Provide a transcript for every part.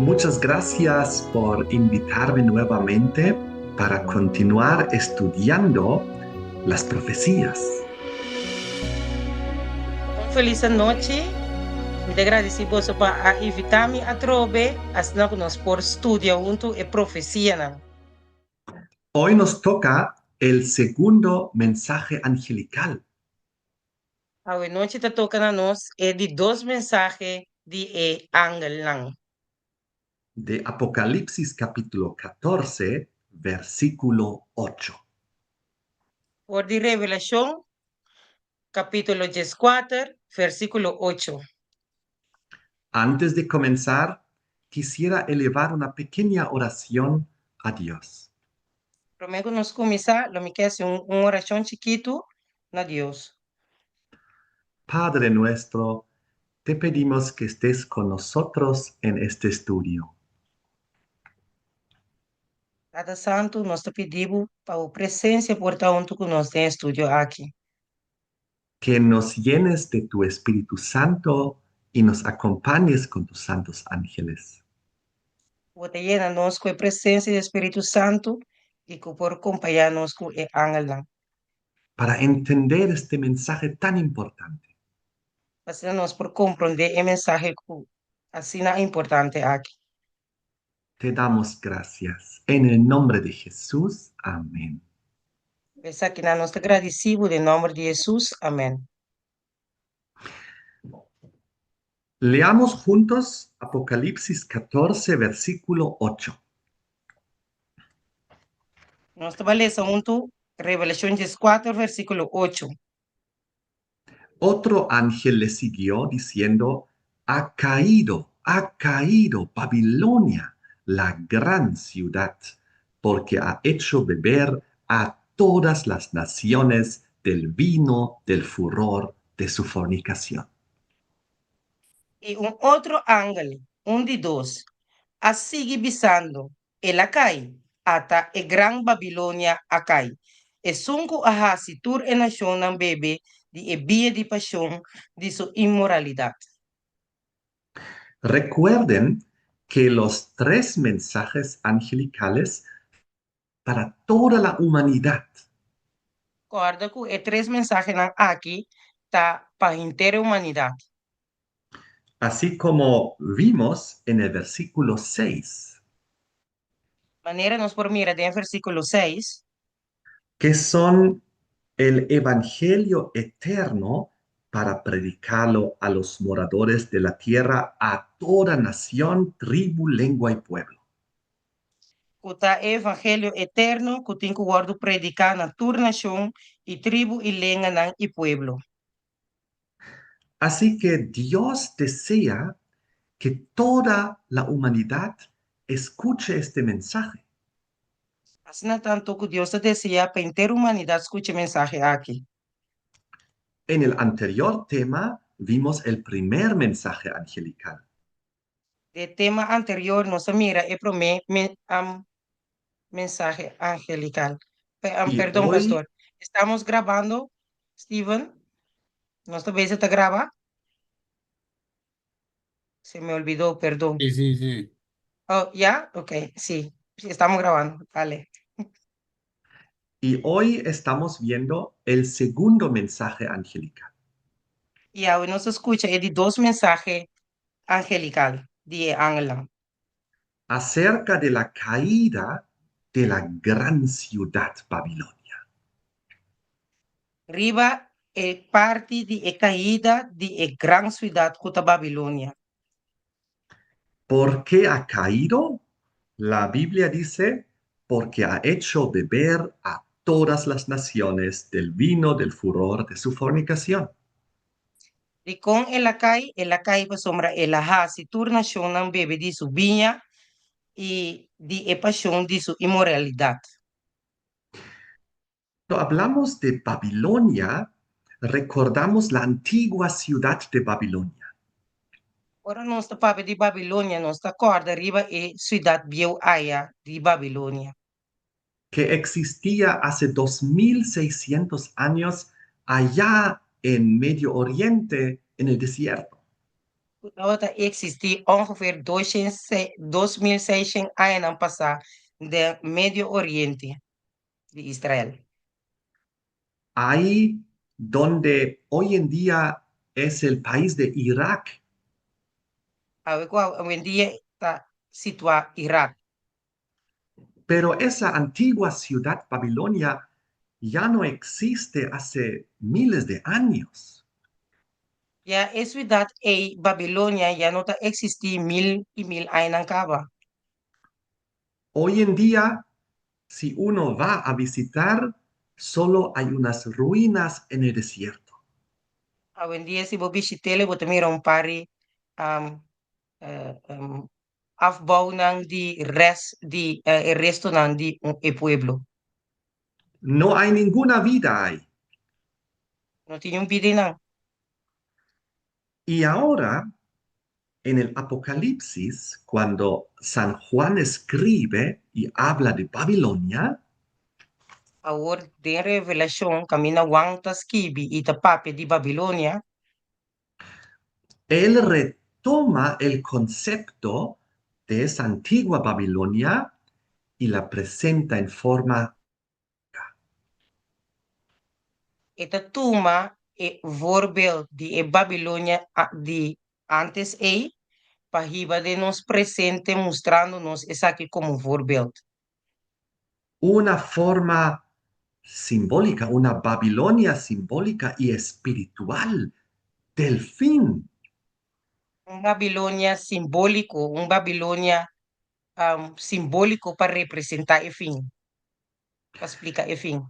Muchas gracias por invitarme nuevamente para continuar estudiando las profecías. Un felis anochi. Mi ta gradisí boso pa a invitá mi atrobe asina ku nos por studia huntu e profesianan. Hoy nos toca el segundo mensaje angelical. Awe nochi ta toka na nos e di dos mensahe di e angelnan. De Apocalipsis capítulo 14, versículo 8. For di Revelashon kapítulo 14, versíkulo 8. Antes de comenzar, quisiera elevar una pequeña oración a Dios. Promé ku nos kuminsá, lo mi ke hasi un orashon chikitu na Dios. Padre nuestro, te pedimos que estés con nosotros en este estudio. Tata Santu, nos ta pidi bo pa bo presensia por ta huntu ku nos den e estudio aki. Que nos llenes de tu Espíritu Santo y nos acompañes con tus santos ángeles. Bo ta yena nos ku e presensia di e Spiritu Santu i ku por kompañá nos ku e angelnan. Para entender este mensaje tan importante. Pa asina nos por komprondé e mensahe ku asina importante aki. Te damos gracias. En el nombre de Jesús. Amén. Esakinan nos ta gradisí bo den nòmber di Hesus. Amèn. Leamos juntos Apocalipsis 14, versículo 8. Nos ta bai lesa huntu Revelashon 14, versíkulo 8. Otro ángel le siguió diciendo: Ha caído, ha caído Babilonia, la gran ciudad, porque ha hecho beber a todas las naciones del vino del furor de su fornicación. I un otro angel, un di dos, a sigui bisando, El a kai, ata e gran Babilonia a kai, esun ku a hasi tur e nashonnan bebe di e biña di pashon di su inmoralidat. Recuerden que los tres mensajes angelicales para toda la humanidad. Kòrda ku e tres mensahenan aki ta pa henter e humanidat. Así como vimos en el versículo 6. Manera nos por mira den versíkulo 6. Que son el evangelio eterno para predicarlo a los moradores de la tierra, a toda nación, tribu, lengua y pueblo. Ku ta e evangelio eterno ku tin ku wòrdu prediká na tur nashon i tribu i lenganan i pueblo. Así que Dios desea que toda la humanidad escuche este mensaje. Asina tantu ku Dios ta deseá pa henter humanidat skucha e mensahe aki. En el anterior tema vimos el primer mensaje angelical. Den e tema anterior nos a mira e promé mensahe angelikal. I Perdon, hoy pastor. Estamos grabando, Steven? Nos ta bezig ta graba? Se me olvidó, perdon. Sí. Oh, ya? Ok, sí. Sí, estamos grabando. Dale. Y hoy estamos viendo el segundo mensaje angelical. I awe nos ta skucha e di dos mensahe angelikal di e angelnan. Acerca de la caída de la gran ciudad Babilonia. Riba e parti di e kaida di e gran siudat ku ta Babilonia. ¿Por qué ha caído? La Biblia dice: Porque ha hecho beber a todas las naciones del vino del furor de su fornicación. Dikon el a kai? El a kai pasobra el a hasi tur nashonnan bebe di su biña i di e pashon di su inmoralidat. Cuando hablamos de Babilonia, recordamos la antigua ciudad de Babilonia. Ora nos ta papia di Babilonia, nos ta kòrda riba e siudat bieu aya di Babilonia. Que existía hace 2600 años allá en Medio Oriente, en el desierto. Ku tabata eksistí ongeveer 2600 añanan pasá den Medio Oriente di Israel. Ahí donde hoy en día es el país de Irak. Awe ku awendia ta situá Irak. Pero esa antigua ciudad Babilonia ya no existe hace miles de años. Ya e siudat ei, Babilonia, ya no ta eksistí mil i mil añanan kaba. Hoy en día, si uno va a visitar, solo hay unas ruinas en el desierto. Awendia, si bo bishit'é, bo ta mira un par di afbouwnan di res di e restonan di e pueblo. No hay ninguna vida ahí. No tin un bida einan. Y ahora, en el Apocalipsis, cuando San Juan escribe y habla de Babilonia, Awor, den Revelashon, kaminda Juan ta skibi i ta papia di Babilonia, él retoma el concepto de esa antigua Babilonia y la presenta en forma E ta tuma e voorbeeld di e Babilonia di antes ei pa hiba den nos presente mustrando nos esaki komo voorbeeld. Una forma simbólica, una Babilonia simbólica y espiritual del fin. Un Babilonia simbóliko, un Babilonia simbóliko pa representá e fin, pa splika e fin.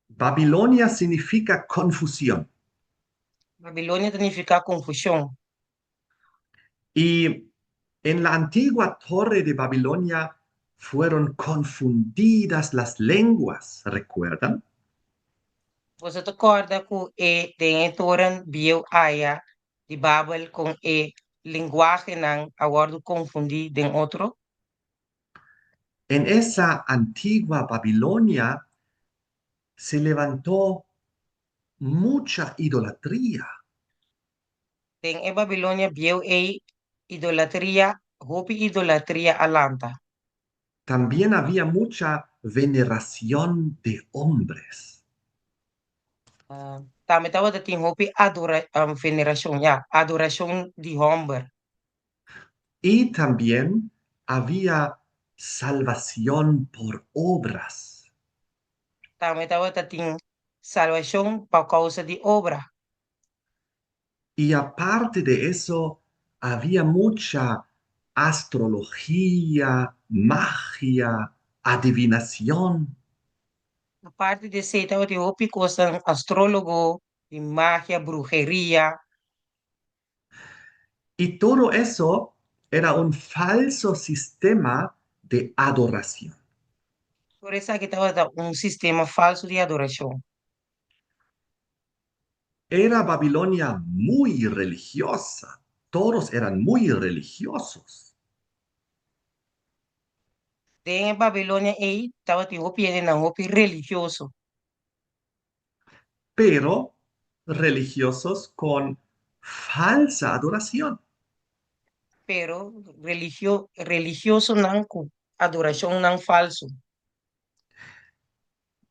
Babilonia significa confusión. Babilonia ta nifiká konfushon. Y en la antigua torre de Babilonia fueron confundidas las lenguas, ¿recuerdan? Boso ta kòrda ku e den e toren bieu aya di Babel kon e lenguahenan a wòrdu konfundí den otro? En esa antigua Babilonia se levantó mucha idolatría. Den e Babilonia bieu ei idolatria, hopi idolatria a lanta. También había mucha veneración de hombres. Tambe tabatin hopi adora, venerashon, ya, adorashon di hòmber. Y también había salvación por obras. Tambe tabatin salbashon pa kousa di obra. Y aparte de eso, había mucha astrología, magia, adivinación. Aparte di esei, tabatin hopi kos astrólogo, di magia, bruheria. Y todo eso era un falso sistema de adoración. Tur esaki tabata un sistema falsu di adorashon. Era Babilonia muy religiosa. Todos eran muy religiosos. Den Babilonia ei tabatin hopi hendenan hopi religioso. Pero religiosos con falsa adoración. Pero religiosonan ku adorashonnan falsu.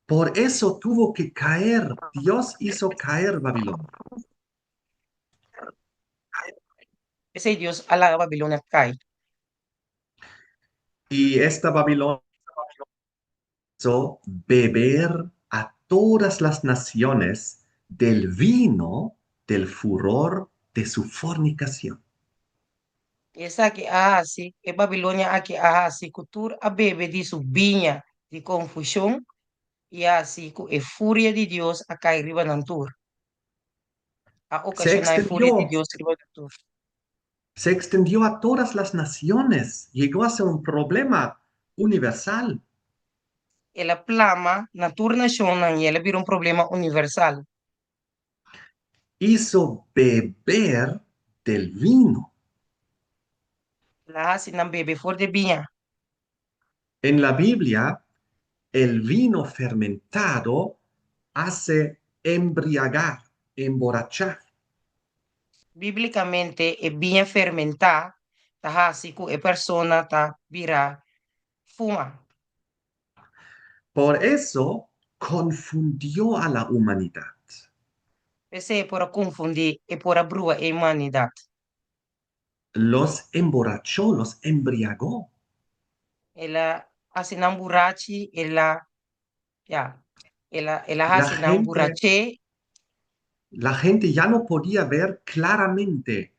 Por eso tuvo que caer. Dios hizo caer Babilonia. P'esei Dios a laga Babilonia kai. Y esta Babilonia hizo beber a todas las naciones del vino del furor de su fornicación. Esaki a hasi, e Babilonia aki a hasi, ku tur a bebe di su biña di konfushon, i hasi ku e furia di Dios a kai riba nan tur. A Se okashoná e furia di extendió, Dios riba nan tur. se extendió a todas las naciones, llegó a ser un problema universal. El a plama na tur nashonnan i el a bira un problema universal. Hizo beber del vino. El a hasi nan bebe for di biña. En la Biblia, el vino fermentado hace embriagar, emborrachar. Bíblikamente e biña fermentá ta hasi ku e persona ta bira fuma. Por eso confundió a la humanidad. P'esei e por a konfundí, e por a brua e humanidat. Los emborrachó, los embriagó. El a hasi nan burachi, el a, ya, el a, el a La hasi nan gente, buraché. la gente ya no podía ver claramente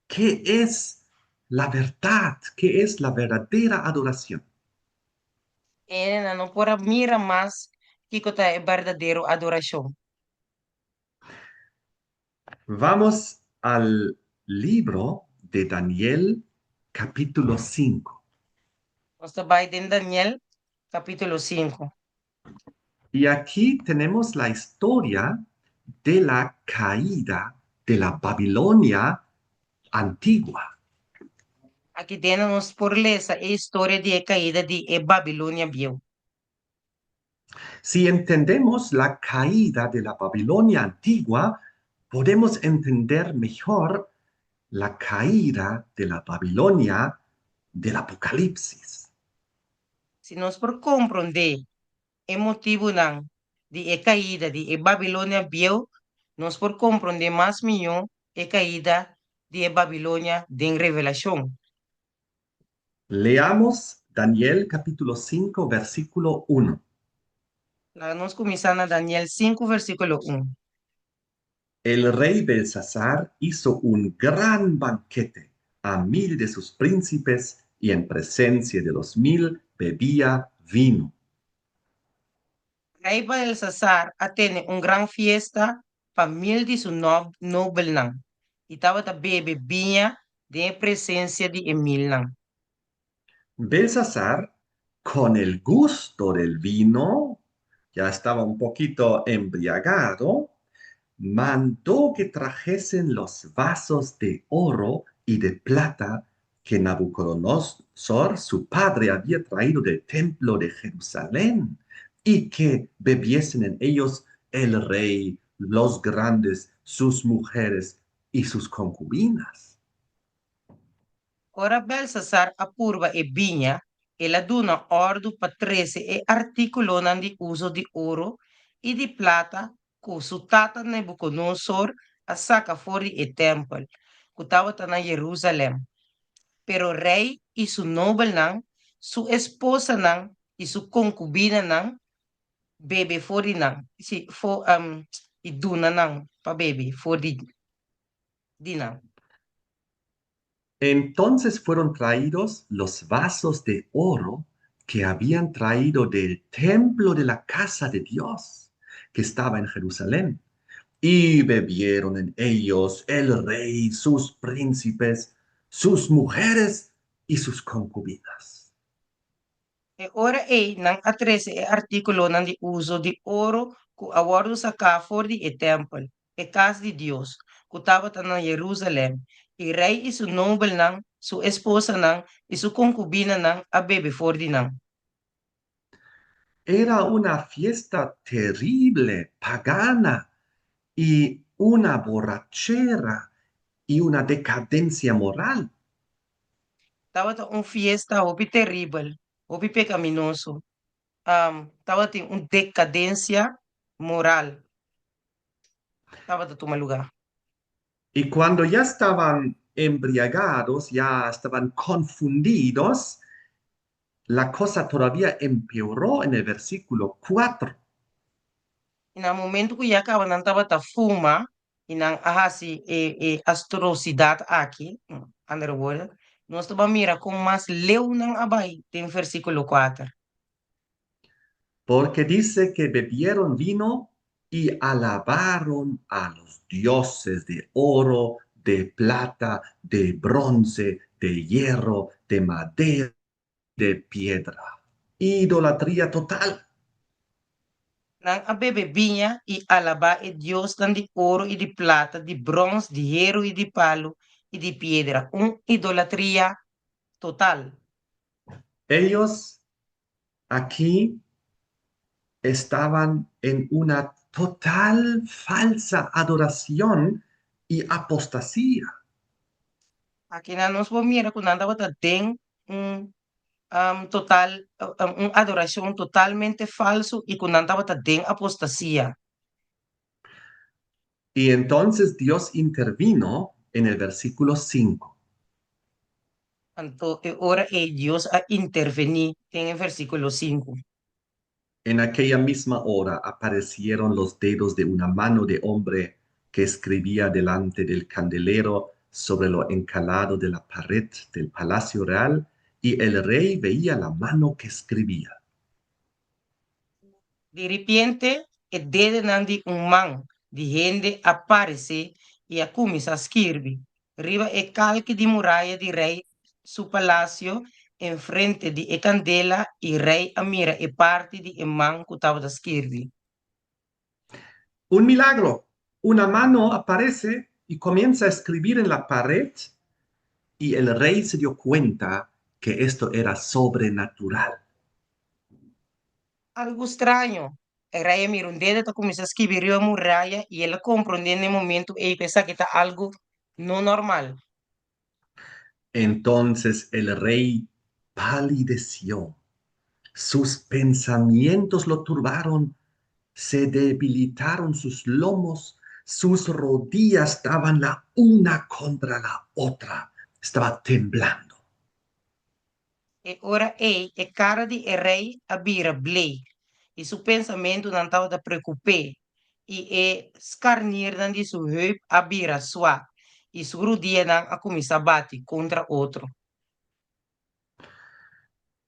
qué es la verdad, qué es la verdadera adoración. E no por a mira mas kiko ta e berdadero adorashon. Vamos al libro de Daniel, capítulo 5. Nos ta bai den Daniel, kapítulo 5. Y aquí tenemos la historia de la caída de la Babilonia antigua. Aki den nos por lesa e historia di e kaida di e Babilonia bieu. Si entendemos la caída de la Babilonia antigua, podemos entender mejor la caída de la Babilonia del Apocalipsis. Si nos por komprondé e motibunan di e kaida di e Babilonia bieu, nos por komprondé mas mihó e kaida di e Babilonia den Revelashon. Leamos Daniel capítulo 5, versículo 1. Laga nos kuminsá na Daniel 5, versíkulo 1. El rey Belsasar hizo un gran banquete a 1000 de sus príncipes y en presencia de los 1000 bebía vino. Rei Belsasar a tene un gran fiesta pa 1000 di su nobelnan i tabata bebe biña den e presensia di e milnan. Belsasar, con el gusto del vino, ya estaba un poquito embriagado, mandó que trajesen los vasos de oro y de plata que Nabucodonosor, su padre, había traído del templo de Jerusalén, y que bebiesen en ellos el rey, los grandes, sus mujeres y sus concubinas. Ora Belsasar a purba e biña, el a duna òrdu pa trese e artíkulonan di uso di oro i di plata ku su tata Nebukonosor a saka for di e tèmpel ku tabata na Yerusalèm. Pero rei i su nobelnan, su esposanan i su konkubinanan bebe for di nan, sí, for, i duna nan pa bebe for di di nan. Entonces fueron traídos los vasos de oro que habían traído del templo de la casa de Dios, que estaba en Jerusalén, y bebieron en ellos el rey, sus príncipes, sus mujeres y sus concubinas. E ora ei nan a trese e artíkulonan di uso di oro ku a wòrdu saká for di e tèmpel, e kas di Dios, ku tabata na Yerusalèm, i rei i su nobelnan, su esposanan i su konkubinanan a bebe for di nan. Era una fiesta terrible, pagana, y una borrachera y una decadencia moral. Tabata un fiesta hopi teribel, hopi pekaminoso. Tabatin un dekadensia moral tabata tuma lugá. Y cuando ya estaban embriagados, ya estaban confundidos, la cosa todavía empeoró en el versículo 4. I na momentu ku ya kaba nan tabata fuma i nan a hasi e e astrosidat aki, andere woorden, nos ta ban mira kon mas leu nan a bai den versíkulo 4. Porque dice que bebieron vino y alabaron a los dioses de oro, de plata, de bronce, de hierro, de madera, de piedra. Idolatría total. Nan a bebe biña i alabá e diosnan di oro i di plata, di bròns, di heru i di palu i di piedra. Un idolatria total. Ellos aquí estaban en una total falsa adoración. y apostasía. Akinan nos por mira ku nan tabata den un total un adorashon totalmente falsu i ku nan tabata den apostasia. Y entonces Dios intervino en el versículo 5. Anto e ora ei Dios a intervení den e versíkulo 5. En aquella misma hora aparecieron los dedos de una mano de hombre que escribía delante del candelero sobre lo encalado de la pared del palacio real, y el rey veía la mano que escribía. Di ripiente, e dedenan di un man di hende a paresé i a kuminsá skirbi riba e kalki di muraya di rei su palasio enfrente di e kandela i rei a mira e parti di e man ku tabata skirbi. Un milagro! Una mano aparece y comienza a escribir en la pared y el rey se dio cuenta que esto era sobrenatural. Algu straño! E rei a mira un dede ta kuminsá skibi riba muraya i el a komprondé na e momentu ei ku esaki ta algu no normal. Entonces el rey palideció, sus pensamientos lo turbaron, se debilitaron sus lomos, sus rodillas daban la una contra la otra, estaba temblando. E ora ei e kara di e rei a bira bleek, i su pensamentunan tabata preokup'é, i e skarnirnan di su heup a bira swak, i su rudianan a kuminsá bati kontra otro.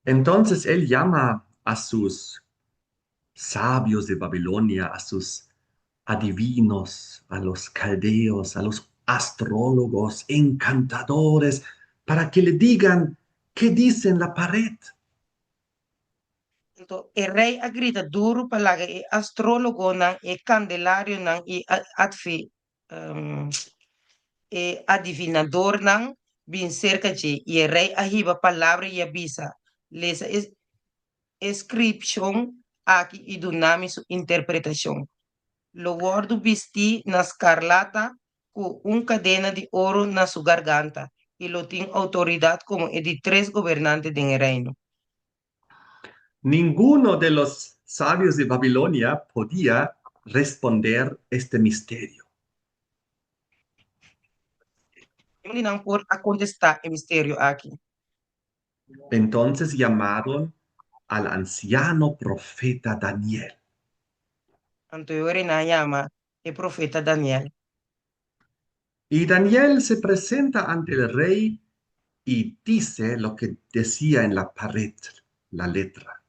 Entonces él llama a sus sabios de Babilonia, a sus adivinos, a los caldeos, a los astrólogos, encantadores, para que le digan qué dice en la pared. Anto e rei a grita duru pa laga e astrólogonan, e kandelarionan i advi, e adivinadornan bin serka dje. I e rei a hiba palabra i a bisa, Lesa e inskripshon aki i duna mi su interpretashon. Lo wòrdu bistí na skarlata ku un kadena di oro na su garganta i lo tin outoridat komo e di tres gobernante den e reino. Ninguno de los sabios de Babilonia podía responder este misterio. Ningun di nan por a kontestá e misterio aki. Entonces llamaron al anciano profeta Daniel. Anto e ora nan a yama e profeta Daniel. Y Daniel se presenta ante el rey y dice lo que decía en la pared, la letra.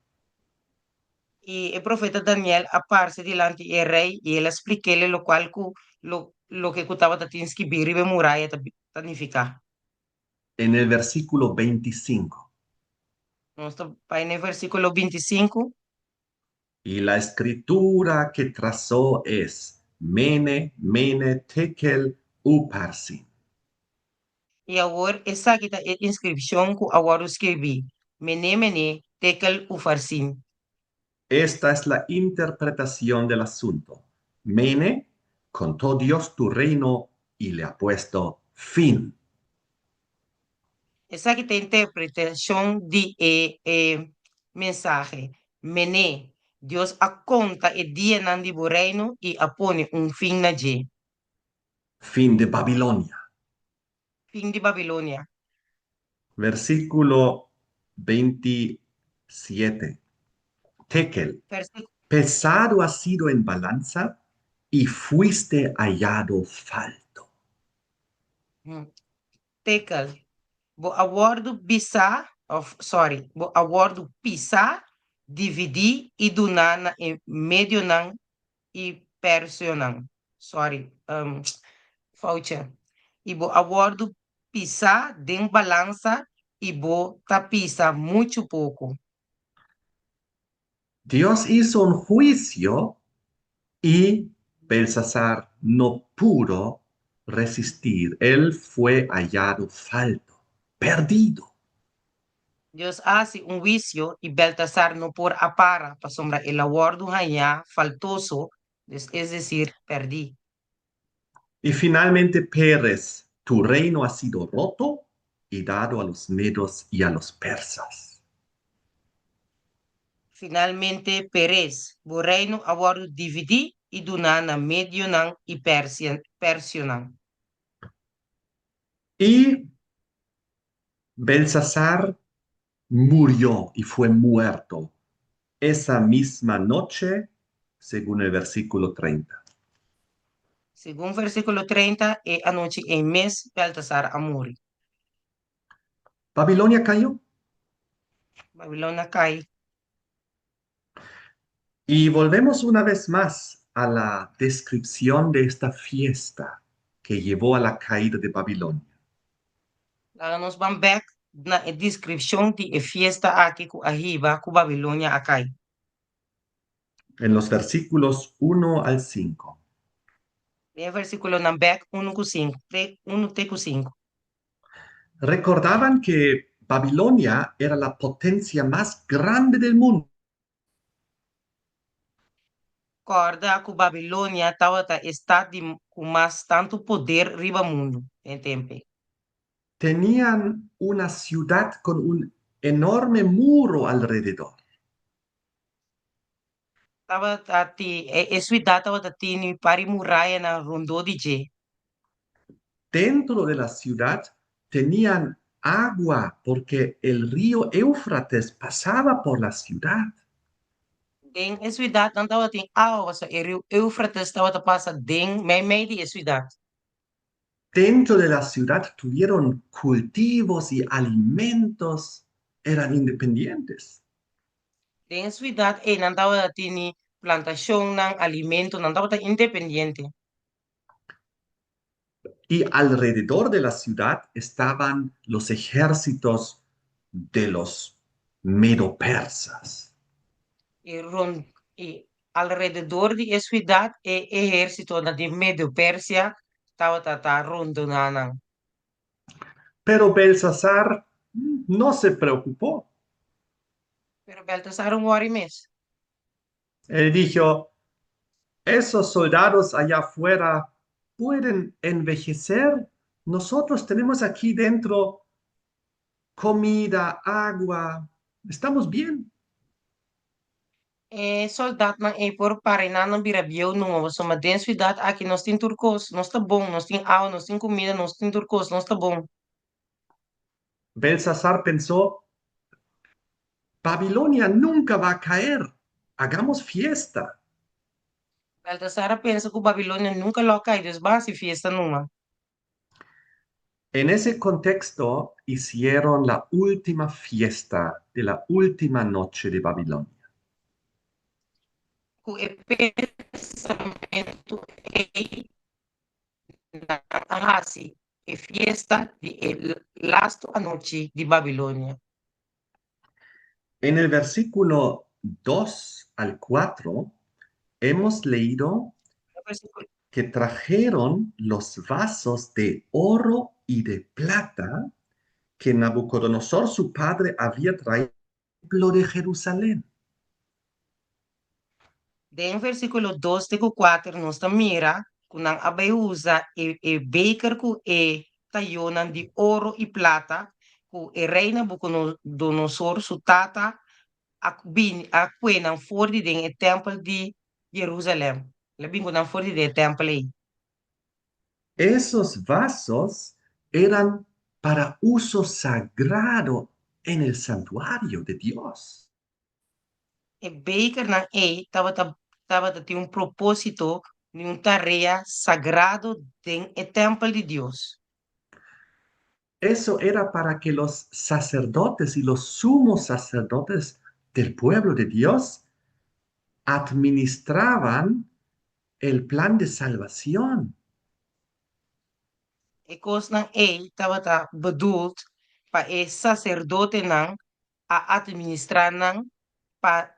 I e profeta Daniel a parse dilanti e rei i el a splik'é lokual ku lo loke ku tabata tin skibí riba e muraya ta ta nifiká. En el versículo 25. Nos ta bai na e versíkulo 25. Y la escritura que trazó es, Mene, Mene, Tekel, Uparsin. I awor esaki ta e inskripshon ku a wòrdu skirbí, Mene, Mene, Tekel, Ufarsin. Esta es la interpretación del asunto, Mene, contó Dios tu reino y le ha puesto fin. Esaki ta interpretashon di e e mensahe, Mene, Dios a konta e dianan di bo reino i a pone un fin na dje. Fin de Babilonia. Fin di Babilonia. Versíkulo 27. Tekel, Pesado has sido en balanza y fuiste hallado falto. Tekel, Bo a wòrdu bisá, òf sòri, bo a wòrdu pisá, dividí i duná na e medionan i persionan. Sòri, foucha. I bo a wòrdu pisá den balansa i bo ta pisa muchu poko. Dios hizo un huisio y Belsasar no pudo resistir, él fue hallado falto, perdido. Dios a hasi un huisio i Beltasar no por a para, pasobra el a wòrdu hañá faltoso, es desir, pèrdí. Y finalmente Peres, tu reino ha sido roto y dado a los medos y a los persas. Finalmente Peres, bo reino a wòrdu dividí i duná na medionan i persionan. Y Belsasar murió y fue muerto esa misma noche, según el versículo 30. Segun versíkulo 30, e anochi ei mes Belsasar a muri. Babilonia cayó. Babilonia a kai. Y volvemos una vez más a la descripción de esta fiesta que llevó a la caída de Babilonia. Laga nos ban bèk na e deskripshon di e fiesta aki ku a hiba ku Babilonia a kai. En los versículos 1 al 5. Den versíkulonan bèk 1 ku 5, te 1 te ku 5. Recordaban que Babilonia era la potencia más grande del mundo. Kòrda ku Babilonia tabata e stat di ku mas tantu poder riba mundu den tempu. Tenían una ciudad con un enorme muro alrededor. Tabata ti e siudat tabata tin par di murayanan rondó di dje. Dentro de la ciudad tenían agua porque el río Éufrates pasaba por la ciudad. Den e siudat nan tabatin awa, pasobra e riu Éufrates tabata pasa den meimei di e siudat. Dentro de la ciudad tuvieron cultivos y alimentos, eran independientes. Den e siudat ei nan tabatin plantashonnan, alimento, nan tabata independiente. Y alrededor de la ciudad estaban los ejércitos de los medo-persas. I rònt i alrededor di e siudat e ehérsitonan di Medo-Persia tabata ta rondoná nan. Pero Belsasar no se preocupó. Pero Belsasar no a wòri mes. Él dijo: "Esos soldados allá afuera pueden envejecer. Nosotros tenemos aquí dentro comida, agua, estamos bien." E sòldánan ei por para nan bira bieu numa, ma den siudat aki nos tin tur kos, nos ta bon, nos tin awa, nos tin kuminda, nos tin tur kos, nos ta bon. Belsasar pensó: "Babilonia nunca va a caer, hagamos fiesta." Belsasar a pensa ku Babilonia nunka lo kai, dus ban hasi fiesta numa. En ese contexto hicieron la última fiesta de la última noche de Babilonia. Ku e pensamentu ei nan a hasi e fiesta di e lastu anochi di Babilonia. En el versículo 2 al 4 hemos leído Versíkulo que trajeron los vasos de oro y de plata que Nabucodonosor, su padre, había traído al templo de Jerusalén. Den versíkulo 2 te 4 nos ta mira ku nan a bai usa e beker ku e tayónan di oro i plata ku e rei Nabucodonosor su tata a bin a kue nan for di den e tèmpel di Jerusalèm. El a bin ku nan for di den e tèmpel ei. Esos vasos eran para uso sagrado en el santuario de Dios. E bekernan ei tabata tabatin un propósito i un tarea sagrado den e tèmpel di Dios. Eso era para que los sacerdotes y los sumos sacerdotes del pueblo de Dios administraban el plan de salvación. E kosnan ei tabata bedoeld pa e saserdotenan a administrá nan pa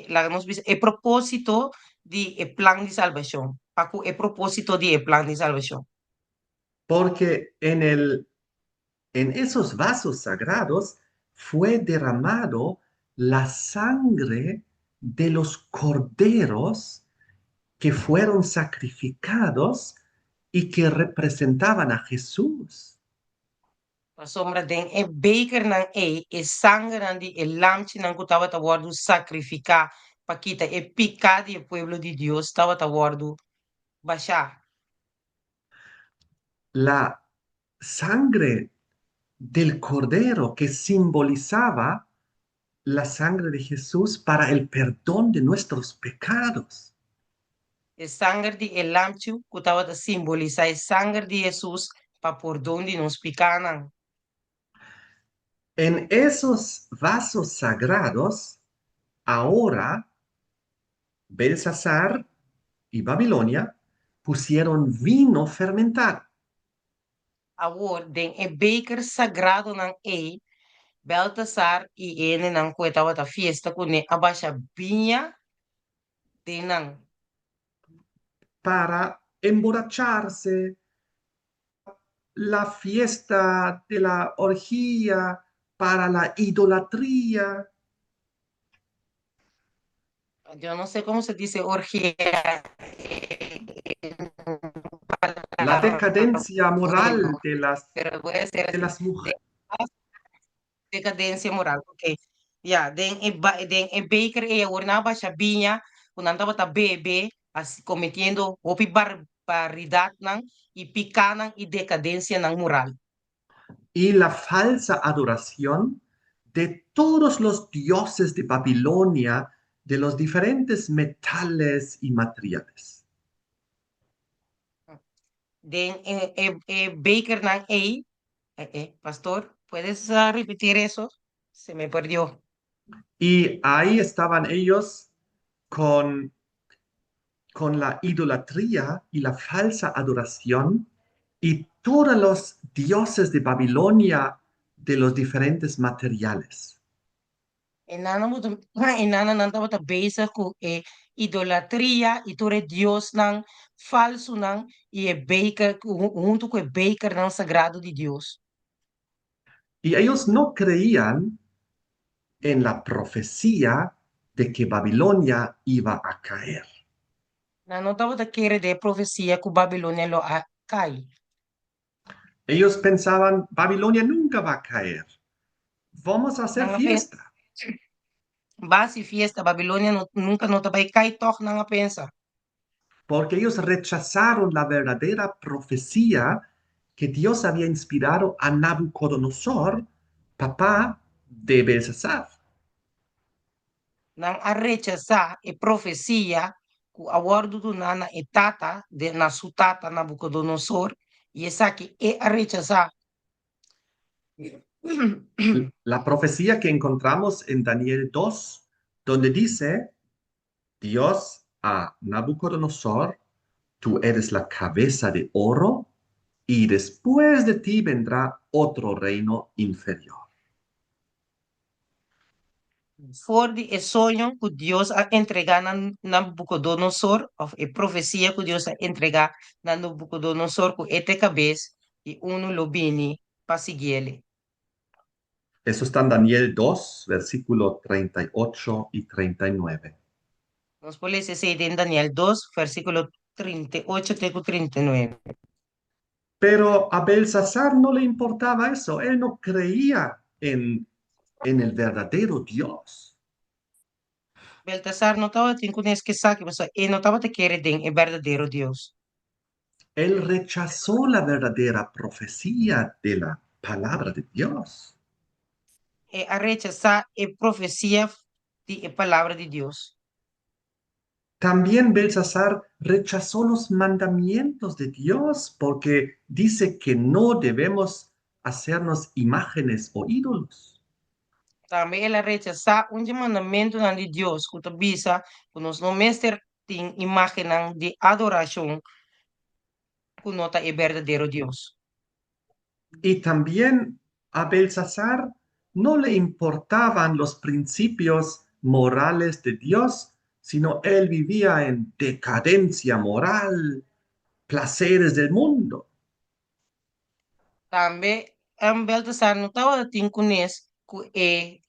laga nos bisa, e propósito di e plan di salbashon, pa ku e propósito di e plan di salbashon. Porque en esos vasos sagrados fue derramado la sangre de los corderos Que fueron sacrificados y que representaban a Jesús. Pasobra den e bekernan ei, e sangernan di e lamchinan ku tabata wòrdu sakrifiká pa kita e piká di e pueblo di Dios tabata wòrdu bashá. La sangre del cordero que simbolizaba la sangre de Jesús para el perdón de nuestros pecados. E sanger di e lamchi ku tabata simbolisá e sanger di Hesus pa pordon di nos pikánan. En esos vasos sagrados, ahora Belsasar y Babilonia pusieron vino fermentado. Awor, den e beker sagradonan ei, Belsasar i e hendenan ku e tabata fiesta kuné a basha biña den nan. Para emborracharse, la fiesta de la orgía, para la idolatría. Yo no sé cómo se dice orgía. La decadencia moral de las, Pero voy a hacer de así. Las mujeres. Decadencia moral, ok. Ya, den e beker ei awor nan a basha biña, ku nan tabata bebe, así kometiendo hopi barbaridatnan i pikánan i dekadensianan moral. Y la falsa adoración de todos los dioses de Babilonia, de los diferentes metales y materiales. Den e bekernan ei, pastor, ¿puedes repetir eso? Se me perdió. Y ahí estaban ellos con la idolatría y la falsa adoración y todos los dioses de Babilonia de los diferentes materiales. Einan nan tabata bezig ku e idolatria i tur e diosnan falsunan i e beker huntu ku e bekernan sagrado di Dios. Y ellos no creían en la profecía de que Babilonia iba a caer. Nan no tabata kere den e profesia ku Babilonia lo a kai. Ellos pensaban: "Babilonia nunca va a caer. Vamos a hacer Nan a fiesta". Ban hasi fiesta, Babilonia no, nunka no ta bai kai tòg, nan a pensa. Porque ellos rechazaron la verdadera profecía que Dios había inspirado a Nabucodonosor, papá de Belsasar. Nan a rechasá e profesia ku a wòrdu duná na e tata, de, na su tata Nabucodonosor, i esaki e a rechasá. La profecía que encontramos en Daniel 2, donde dice Dios a Nabucodonosor: "Tú eres la cabeza de oro y después de ti vendrá otro reino inferior". For di e soño ku Dios a entregá na Nabucodonosor, òf e profesia ku Dios a entregá na Nabucodonosor ku e ta e kabes i unu lo bini pa siguié. Eso está en Daniel 2, versículo 38 y 39. Nos por lesa esei den Daniel 2, versíkulo 38 te ku 39. Pero a Belsasar no le importaba eso, él no creía en el verdadero Dios. Beltasar no tabatin kunes ku esaki, pasobra e no tabata kere den e berdadero Dios. Él rechazó la verdadera profecía de la palabra de Dios. El a rechasá e profesia di e palabra di Dios. También Belsasar rechazó los mandamientos de Dios porque dice que no debemos hacernos imágenes o ídolos. Tambe el a rechasá un di e mandamentunan di Dios, ku ta bisa ku nos no mester tin imágennan di adorashon ku no ta e berdadero Dios. Y también a Belsasar no le importaban los principios morales de Dios, sino él vivía en decadencia moral, placeres del mundo. Tambe Beltasar no tabatin kunes ku e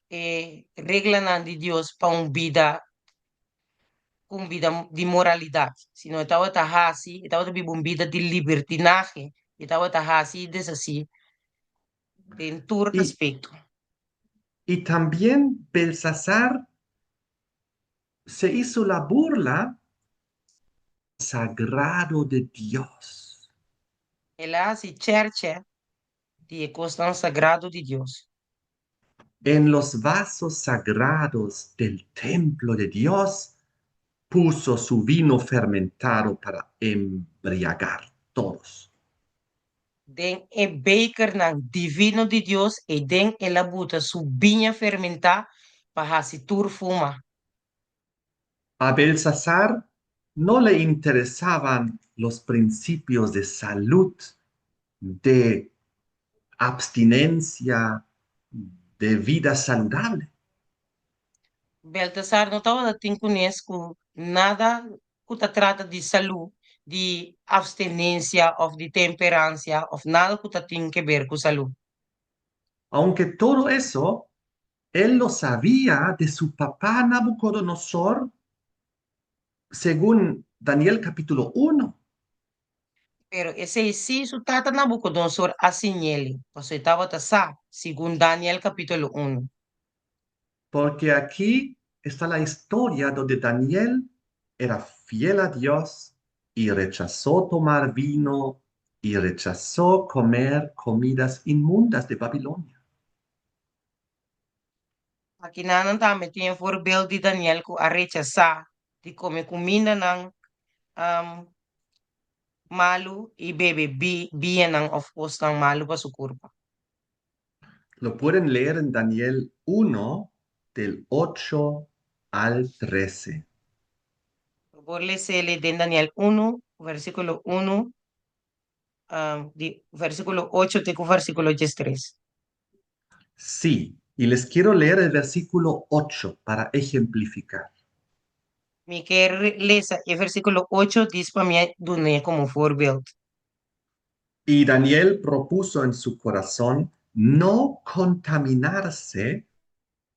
reglanan di Dios pa un bida. Ku un bida di moralidat, sino e tabata hasi, e tabata biba un bida di libertinahe, e tabata hasi i deshasí den tur aspekto. Y también Belsasar se hizo la burla sagrado de Dios. El a hasi chèrchè di e kosnan sagrado di Dios. En los vasos sagrados del templo de Dios puso su vino fermentado para embriagar todos. Den e bekernan divino di Dios, eiden el a buta su biña fermentá pa hasi tur fuma. A Belsasar no le interesaban los principios de salud, de abstinencia, de vida saludable. Beltasar no tabata tin kunes ku nada ku ta trata di salú, di abstenensia òf di temperansia òf nada ku ta tin keber ku salú. Aunque todo eso, él lo sabía de su papá Nabucodonosor, según Daniel capítulo 1. Pero esei sí su tata Nabucodonosor a siñ'el, pasobra e tabata sa, segun Daniel capítulo 1. Porque aquí está la historia donde Daniel era fiel a Dios y rechazó tomar vino y rechazó comer comidas inmundas de Babilonia. Akinan tambe tin e voorbeeld di Daniel ku a rechasá di kome kumindanan malu i bebe biñanan òf kosnan malu pa su kurpa. Lo pueden leer en Daniel 1, del 8 al 13. Por les'é den Daniel 1, versíkulo 1, di versíkulo 8 te ku versíkulo 13. Sí, y les quiero leer el versículo 8 para ejemplificar. Mi ke lesa e versíkulo 8 djis pa mi dun'é komo voorbeeld. Y Daniel propuso en su corazón no contaminarse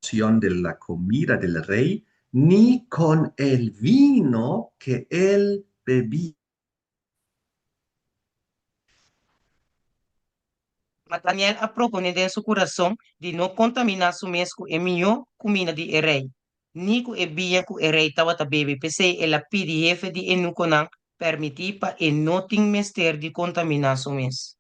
de la comida del rey, ni con el vino que él bebía. Ma Daniel a proponé den su kurason di no kontaminá su mes ku e mihó kuminda di e rei, ni ku e biña ku e rei tabata bebe. P'esei el a pidi hefe di eunukonan permití pa e no tin mester di kontaminá su mes.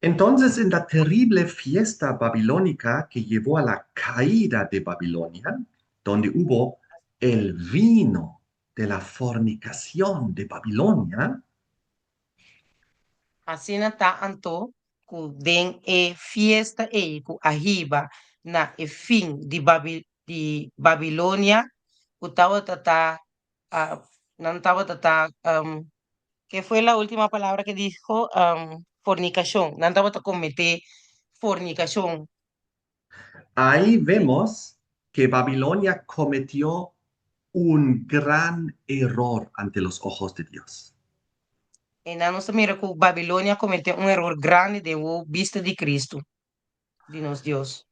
Entonces, en la terrible fiesta babilónica que llevó a la caída de Babilonia, donde hubo el vino de la fornicación de Babilonia, Asina ta anto ku den e fiesta ei ku a hiba na e fin di Babi di Babilonia ku tabata ta nan tabata ta ke fue la ultima palabra que dijo? Fornikashon. Nan tabata kometé fornikashon. Ahí vemos que Babilonia cometió un gran error ante los ojos de Dios. Einan nos ta mira ku Babilonia a kometé un eror grandi den bista di Kristu, di nos Dios.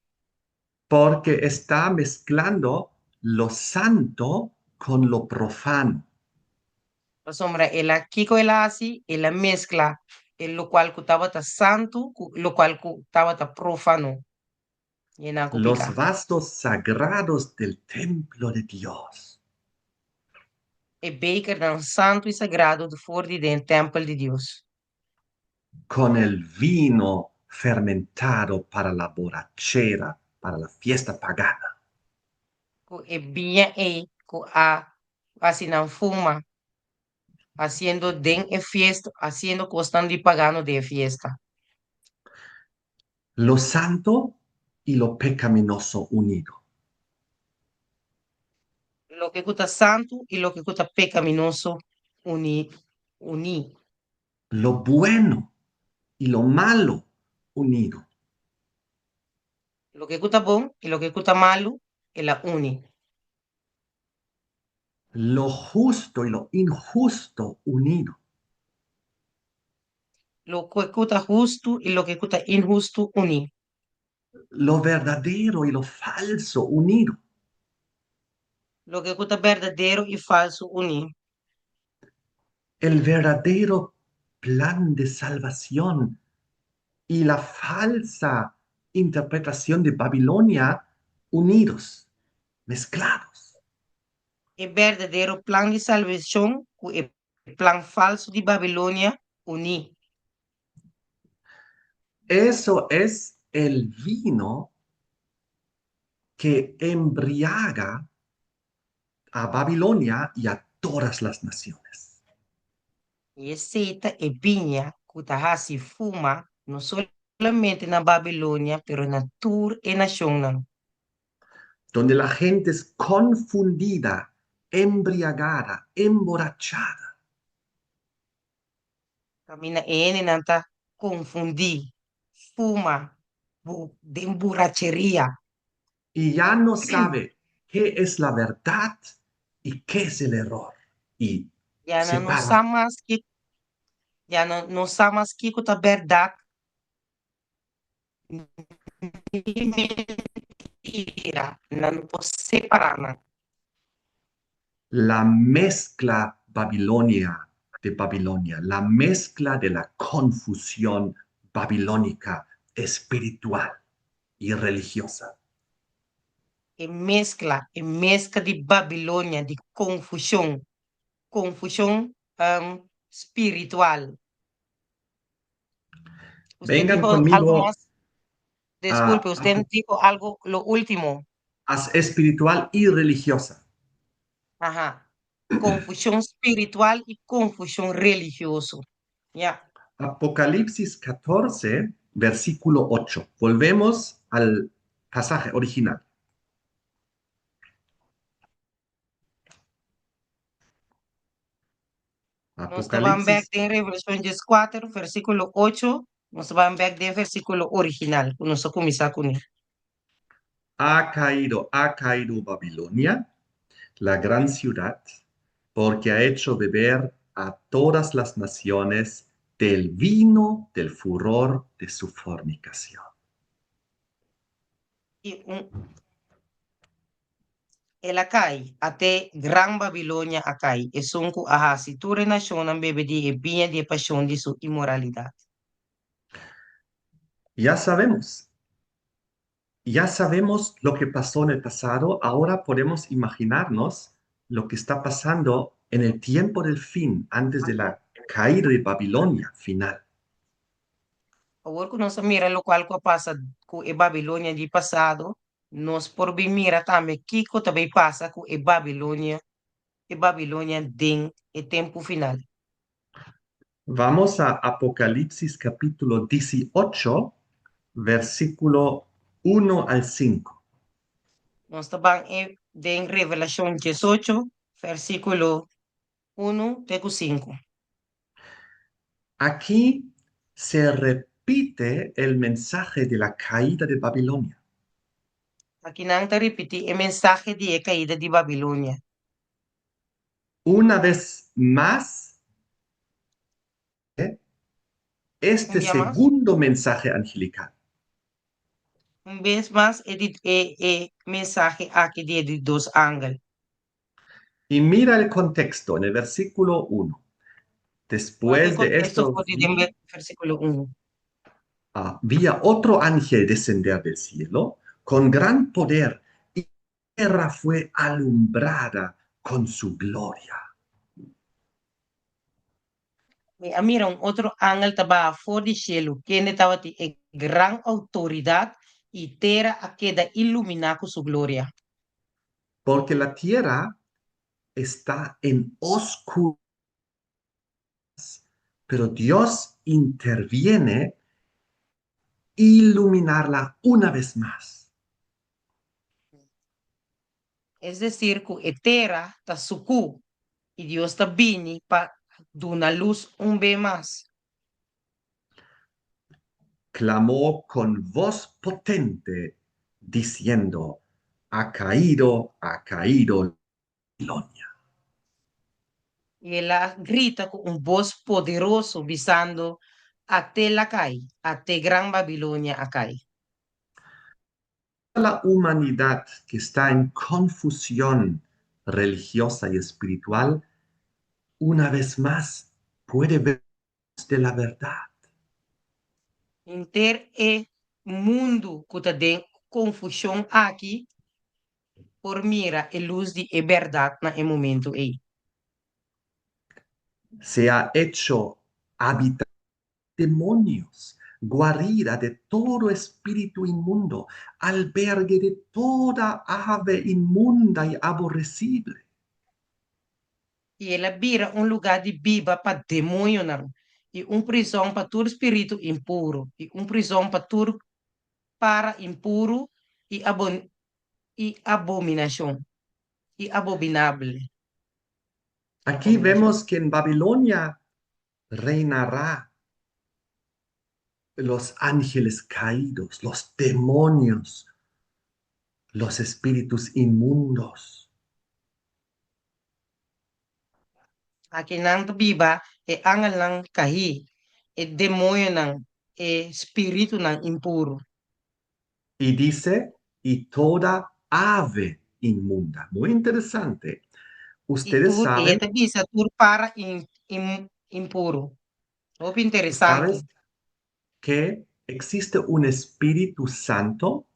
Porque está mezclando lo santo con lo profano. Pasobra el a kiko el a hasi, el a meskla e lokual ku tabata santu ku lokual ku tabata profano. Yená ku Los piká. vasos sagrados del templo de Dios. E bekernan santu i sagrado for di den tèmpel di Dios. Con el vino fermentado para la borrachera, para la fiesta pagana. Ku e biña ei ku a hasi nan fuma, hasiendo den e fiesta, hasiendo kosnan di pagano den e fiesta. Lo santo y lo pecaminoso unido. Loke ku ta santu i loke ku ta pekaminoso uní, uní. Lo bueno y lo malo unido. Loke ku ta bon i loke ku ta malu, el a uni. Lo justo y lo injusto unido. Loke ku ta hustu i loke ku ta inhustu uní. Lo verdadero y lo falso unido. Loke ku ta berdadero i falsu uní. El verdadero plan de salvación y la falsa interpretación de Babilonia unidos, mezclados. E berdadero plan di salbashon ku e plan falsu di Babilonia uní. Eso es el vino que embriaga a Babilonia y a todas las naciones. I esei ta e biña ku ta hasi fuma no solamente na Babilonia pero na tur e nashonnan. Donde la gente es confundida, embriagada, emborrachada. Kaminda e hendenan ta konfundí, fuma, bu den buracheria. Y ya no sabe qué es la verdad y qué es el error. Y Ya nan no separa. sa mas ki ya nan no sa mas kiko ta bèrdat ni mentira, nan no por separá nan. La mezcla babilonia de Babilonia, la mezcla de la confusión babilónica espiritual y religiosa. E mezcla, e mezcla di Babilonia, di confusion, confusion spiritual. Usted Vengan dijo algo conmigo más. Disculpe, a usted dijo algo, lo último. As espiritual y religiosa. Ajá. Confusión spiritual y confusión religioso. Ya. Apocalipsis 14, versículo 8. Volvemos al pasaje original. Nos ta ban bèk Apocalipsis den Revelashon 14, versíkulo 8. Nos ta ban bèk den versíkulo original ku nos a kuminsá kuné. Ha caído, ha caído Babilonia, la gran ciudad, porque ha hecho beber a todas las naciones del vino del furor de su fornicación. I un El a kai, at'é gran Babilonia a kai, esun ku a hasi tur e nashonnan bebe di e biña di e pashon di su inmoralidat. Ya sabemos, ya sabemos lo que pasó en el pasado, ahora podemos imaginarnos lo que está pasando en el tiempo del fin, antes de la caída de Babilonia final. Awor ku nos a mira lokual ku a pasa ku e Babilonia di pasado, nos por bin mira tambe kiko ta bay pasa ku e Babilonia, e Babilonia den e tempu final. Vamos a Apocalipsis capítulo 18, versículo 1 al 5. Nos ta ban e den Revelashon 18, versíkulo 1 te ku 5. Aquí se repite el mensaje de la caída de Babilonia. Akinan ta ripití e mensahe di e kaida di Babilonia. Una vez más, este Un bia mas. segundo mensaje angelical. Un bes mas e di e e mensahe aki di e di dos angel. Y mira el contexto en el versículo 1. Wak e Después de konteksto esto for di den vi, versíkulo 1. ah, vi a otro ángel descender del cielo con gran poder y la tierra fue alumbrada con su gloria. Mi a mira un otro angel ta baha for di shelu, kende tabatin e gran outoridat, i tera a keda iluminá ku su gloria. Porque la tierra está en oscuras, pero Dios interviene iluminarla una vez más. Es desir, ku e tera ta sukú i Dios ta bini pa duna lus un be mas. Clamó con voz potente, diciendo, Ha caído, ha caído Babilonia. I el a grita ku un bos poderoso, bisando, At'é la kai, at'é gran Babilonia a kai. La humanidad que está en confusión religiosa y espiritual, una vez más puede ver de la verdad. Henter e mundu ku ta den konfushon aki por mira e lus di e bèrdat na e momento ei. Se ha hecho habitar demonios, guarida de todo espíritu inmundo, albergue de toda ave inmunda y aborrecible. I el a bira un lugá di biba pa demoñonan, i un prizòn pa tur spiritu impuru, i un prizòn pa tur para impuru i i abominashon, i abominabel. Aquí vemos que en Babilonia reinará los ángeles caídos, los demonios, los espíritus inmundos. Akinan ta biba e angelnan kaí, e demoñonan, e spiritunan impuru. Y dice, y toda ave inmunda. Muy interesante. I Ustedes tur, i e saben, ta bisa tur para impuru. Hopi interesante. Sabes que existe un Espíritu Santo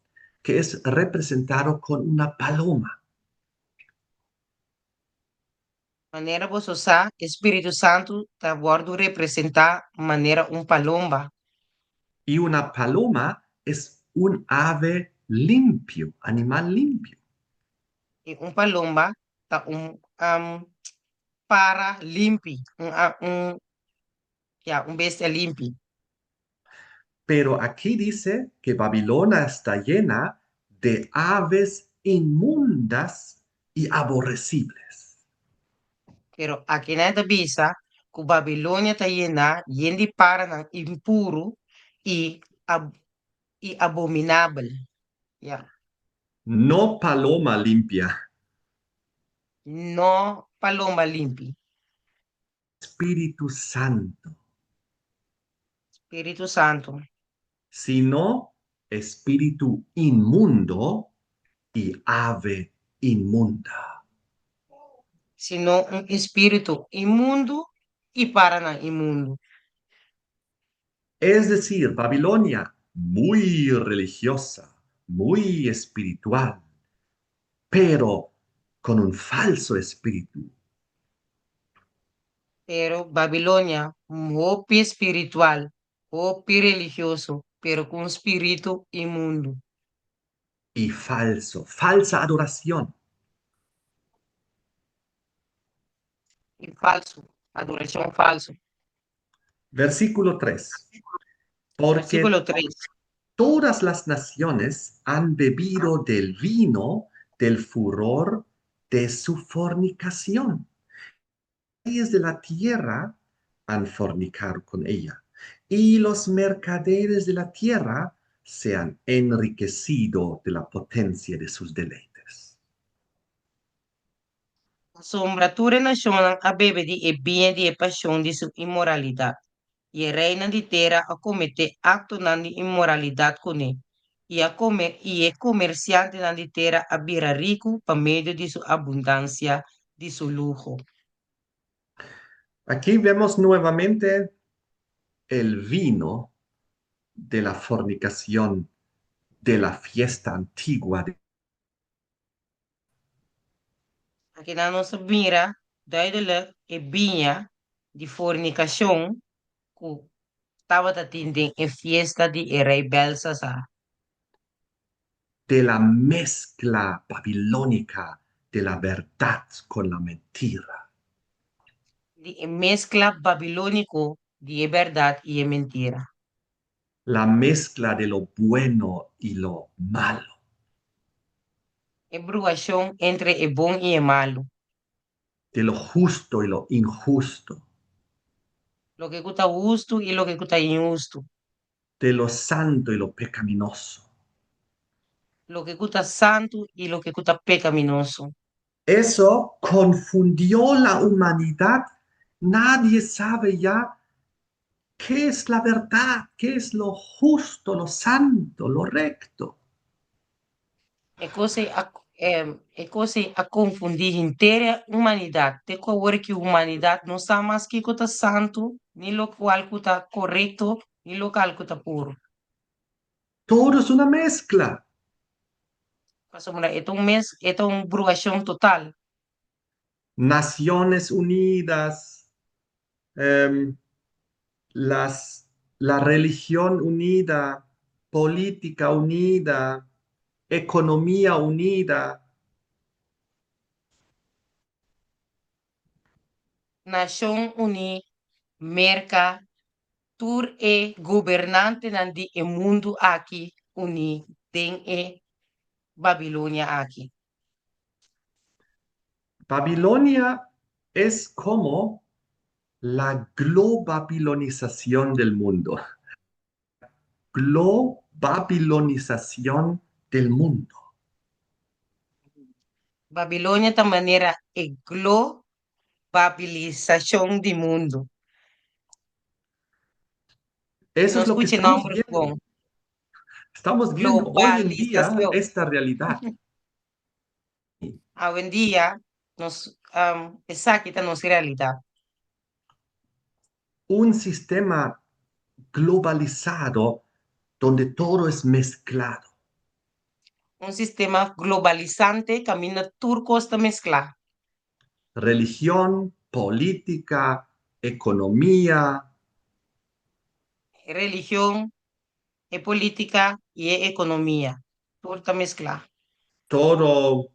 que es representado con una paloma. Manera boso sa, e Spiritu Santu ta wòrdu representá manera un palomba. Y una paloma es un ave limpio, animal limpio. I un palomba ta un para limpi, un ya, un bestia limpi. Pero aquí dice que Babilonia está llena de aves inmundas y aborrecibles. Pero akinan ta bisa ku Babilonia ta yená yen di paranan impuru i abominabel. Ya. No paloma limpia. No palomba limpi. Espíritu Santo. Spiritu Santu. Sino espíritu inmundo y ave inmunda. Sino un espíritu inmundu i paranan inmundu. Es decir, Babilonia, muy religiosa, muy espiritual, pero con un falso espíritu. Pero Babilonia, hopi spiritual, hopi religioso, pero ku un spiritu inmundu. Y falso, falsa adoración. I falsu, adorashon falsu. Versículo 3. Porque Versíkulo 3. todas las naciones han bebido del vino del furor de su fornicación. Reyes de la tierra han fornicado con ella, y los mercaderes de la tierra se han enriquecido de la potencia de sus deleites. Pasobra tur e nashonnan a bebe di e biña di e pashon di su inmoralidat, i e reinan di tera a kometé aktonan di inmoralidat kuné, i a kome, i e komersiantenan di tera a bira riku pa medio di su abundansia di su luho. Aquí vemos nuevamente el vino de la fornicación de la fiesta antigua de Akinan nos ta mira duidelijk e biña di fornikashon ku tabata tin den e fiesta di e rei Belsasar. De la mezcla babilónica de la verdad con la mentira. Di e meskla babilóniko di e bèrdat i e mentira. La mezcla de lo bueno y lo malo. E bruashon entre e bon i e malu. De lo justo y lo injusto. Loke ku ta hustu i loke ku ta inhustu. De lo santo y lo pecaminoso. Loke ku ta santu i loke ku ta pekaminoso. Eso confundió la humanidad. Nadie sabe ya qué es la verdad, qué es lo justo, lo santo, lo recto. E kos ei a, E kos ei a konfundí henter e humanidat, te ku awor ki humanidat no sa mas kiko ta santu, ni lokual ku ta korekto, ni lokal ku ta puru. Todo es una mezcla. Pasobra e ta un mes, e ta un bruashon total. Naciones Unidas, las, la religión unida, política unida, economía unida. Nashon Uní, Merka, tur e gobernantenan di e mundu aki uní den e Babilonia aki. Babilonia es como la globabilonización del mundo. Globabilonización del mundo. Babilonia ta manera e globabilisashon di mundu. Eso No es lo que skucha e estamos nòmber viendo. bon. Estamos viendo hoy en día Globalisashon. esta realidad. Awendia nos esaki ta nos realidat. Un sistema globalizado donde todo es mezclado. Un sistema globalisante kaminda tur kos ta mesklá. Religión, política, economía. E religion, e polítika i e ekonomia, tur ta mesklá. Todo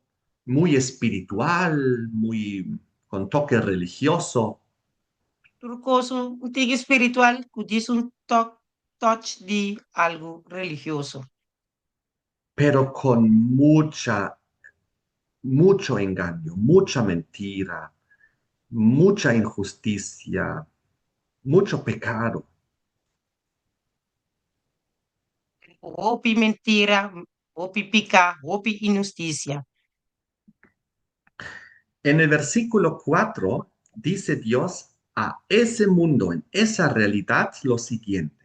muy espiritual, muy con toque religioso. Tur kos un tiki spiritual ku djis un tok, touch di algu religioso. Pero con mucha, mucho engaño, mucha mentira, mucha injusticia, mucho pecado. Hopi mentira, hopi piká, hopi inhustisia. En el versículo 4 dice Dios a ese mundo, en esa realidad, lo siguiente.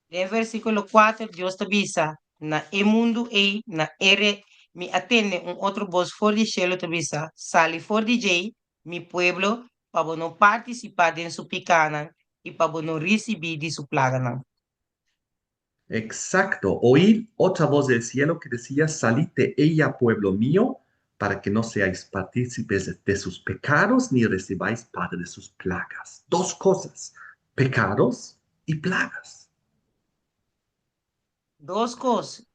Den versíkulo kuater, Dios ta bisa, Na e mundu ei, na e re, mi a tende un otro bos for di shelu ta bisa, Sali for di djei, mi pueblo, pa bo no partisipá den su pikánan i pa bo no risibí di su plaganan. Exacto. Oí otra voz del cielo que decía, Salid de ella, pueblo mío, para que no seáis partícipes de sus pecados ni recibáis parte de sus plagas. Dos cosas, pecados y plagas. Dos kos,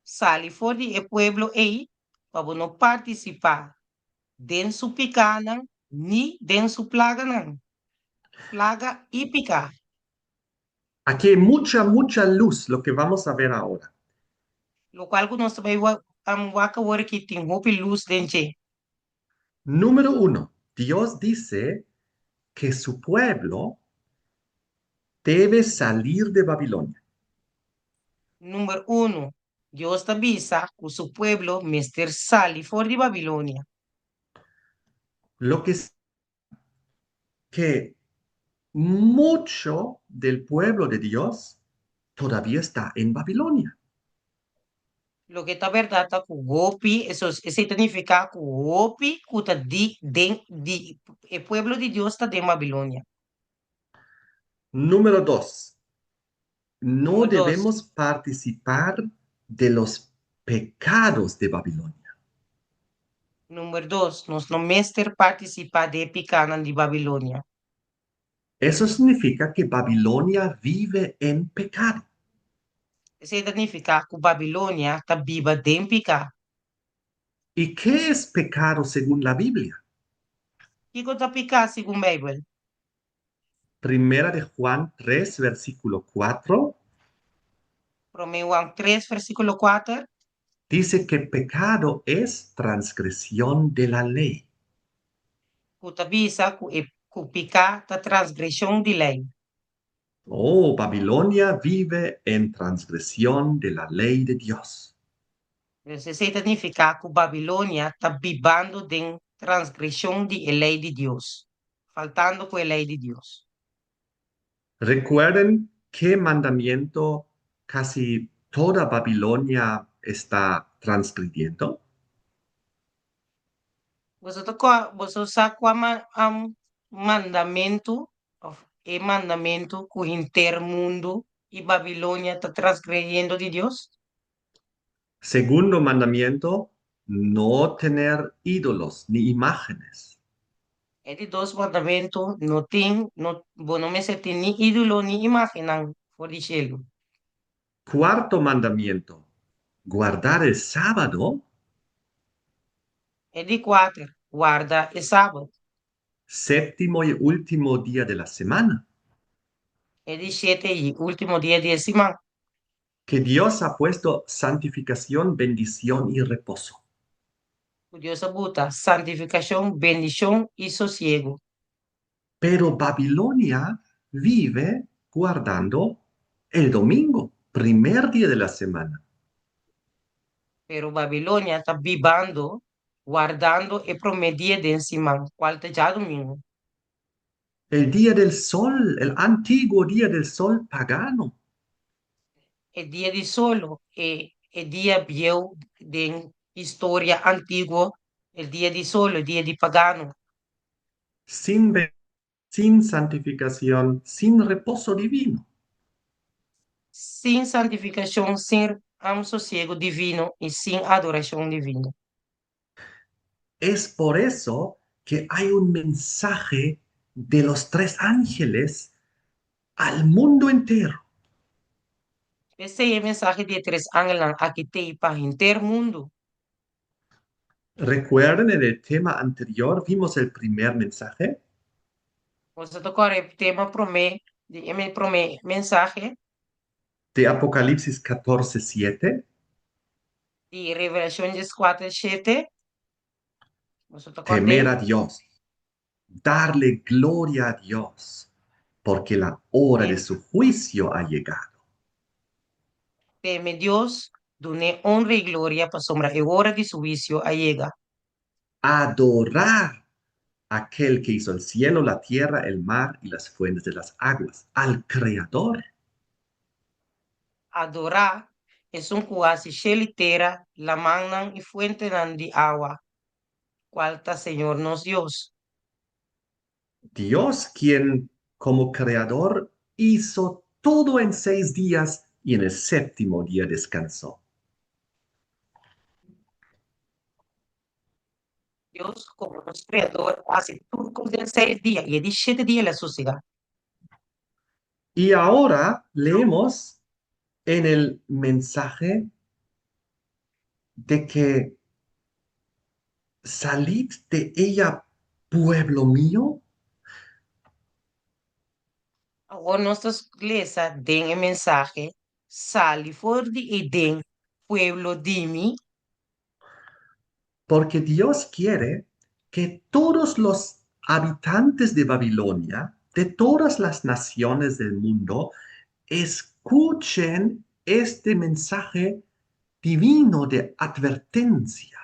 Sali for di e pueblo ei, pa bo no partisipá den su pikánan ni den su plaganan. Plaga i piká. Aquí hay mucha, mucha luz, lo que vamos a ver ahora. Lokual ku nos ta bai wak awor aki tin hopi lus den dje. Número uno, Dios dice que su pueblo debe salir de Babilonia. Number unu, Dios ta bisa ku su pueblo mester sali for di Babilonia. Lo que que mucho del pueblo de Dios todavía está en Babilonia. Loke ta bèrdat ta ku hopi, eso, esei ta nifiká ku hopi ku ta di den di e pueblo di Dios ta den Babilonia. Número dos, no Number dos. debemos participar de los pecados de Babilonia. Number dos, nos no mester partisipá den e pikánan di Babilonia. Eso significa que Babilonia vive en pecado. Esei ta nifiká ku Babilonia ta biba den piká. ¿Y qué es pecado según la Biblia? Kiko ta piká segun Beibel? Primera de Juan 3, versículo 4. Promé Juan tres, versíkulo kuater. Dice que pecado es transgresión de la ley. Ku ta bisa ku e ku piká ta transgreshon di lei. Oh, Babilonia vive en transgresión de la ley de Dios. Pues esei ta nifiká ku Babilonia ta bibando den transgreshon di e lei di Dios, faltando ku e lei di Dios. Recuerden qué mandamiento casi toda Babilonia está transgrediendo? Boso ta kua, boso sa kua ma, mandamentu, òf e mandamentu ku henter mundu i Babilonia ta transgrediendo di Dios? Segundo mandamiento, no tener ídolos ni imágenes. E di dos mandamentu, no tin, no, bo no mester tin ni ídolo ni imágennan for di shelu. Cuarto mandamiento, guardar el sábado. E di kuater, warda e sabat. Séptimo y último día de la semana. E di shete i último dia di siman. Que Dios ha puesto santificación, bendición y reposo. Dios a buta santifikashon, bendishon i sosiegu. Pero Babilonia vive guardando el domingo, primer día de la semana. Pero Babilonia ta bibando, wardando e promé dia di siman, kual ta djadumingu. El día del sol, el antiguo día del sol pagano. E dia di solo, e dia bieu di historia antiguo, e dia di solo, e dia di pagano. Sin santificación, sin reposo divino. Sin santifikashon, sin sosiegu divino i sin adorashon divino. Es por eso que hay un mensaje de los tres ángeles al mundo entero. Esei ta e mensahe di tres angelnan aki t'ei pa henter mundu. Recuerden, en el tema anterior vimos el primer mensaje. Boso ta kòrda e tema promé, di e promé mensahe De Apocalipsis 14, 7. Di Revelashon 4, 7. Boso ta kòrda? Temer a Dios, darle gloria a Dios, porque la hora de su juicio ha llegado. Teme Dios, dun'é honra i gloria pasobra e ora di su huisio a yega. Adorar a aquel que hizo el cielo, la tierra, el mar y las fuentes de las aguas, al Creador. Adorá esun ku a hasi shelu i tera, lamannan i fuentenan di awa, kual ta Señor nos Dios. Dios, quien como Creador hizo todo en 6 días y en el séptimo día descansó. Dios, komo nos Kreador, a hasi tur kos den 6 dia i e di 7 dia el a sosegá. Y ahora leemos en el mensaje de que salid de ella, pueblo mío. Awor nos ta lesa den e mensahe, sali for di eiden, pueblo di mi. Porque Dios quiere que todos los habitantes de Babilonia, de todas las naciones del mundo, escuchen este mensaje divino de advertencia.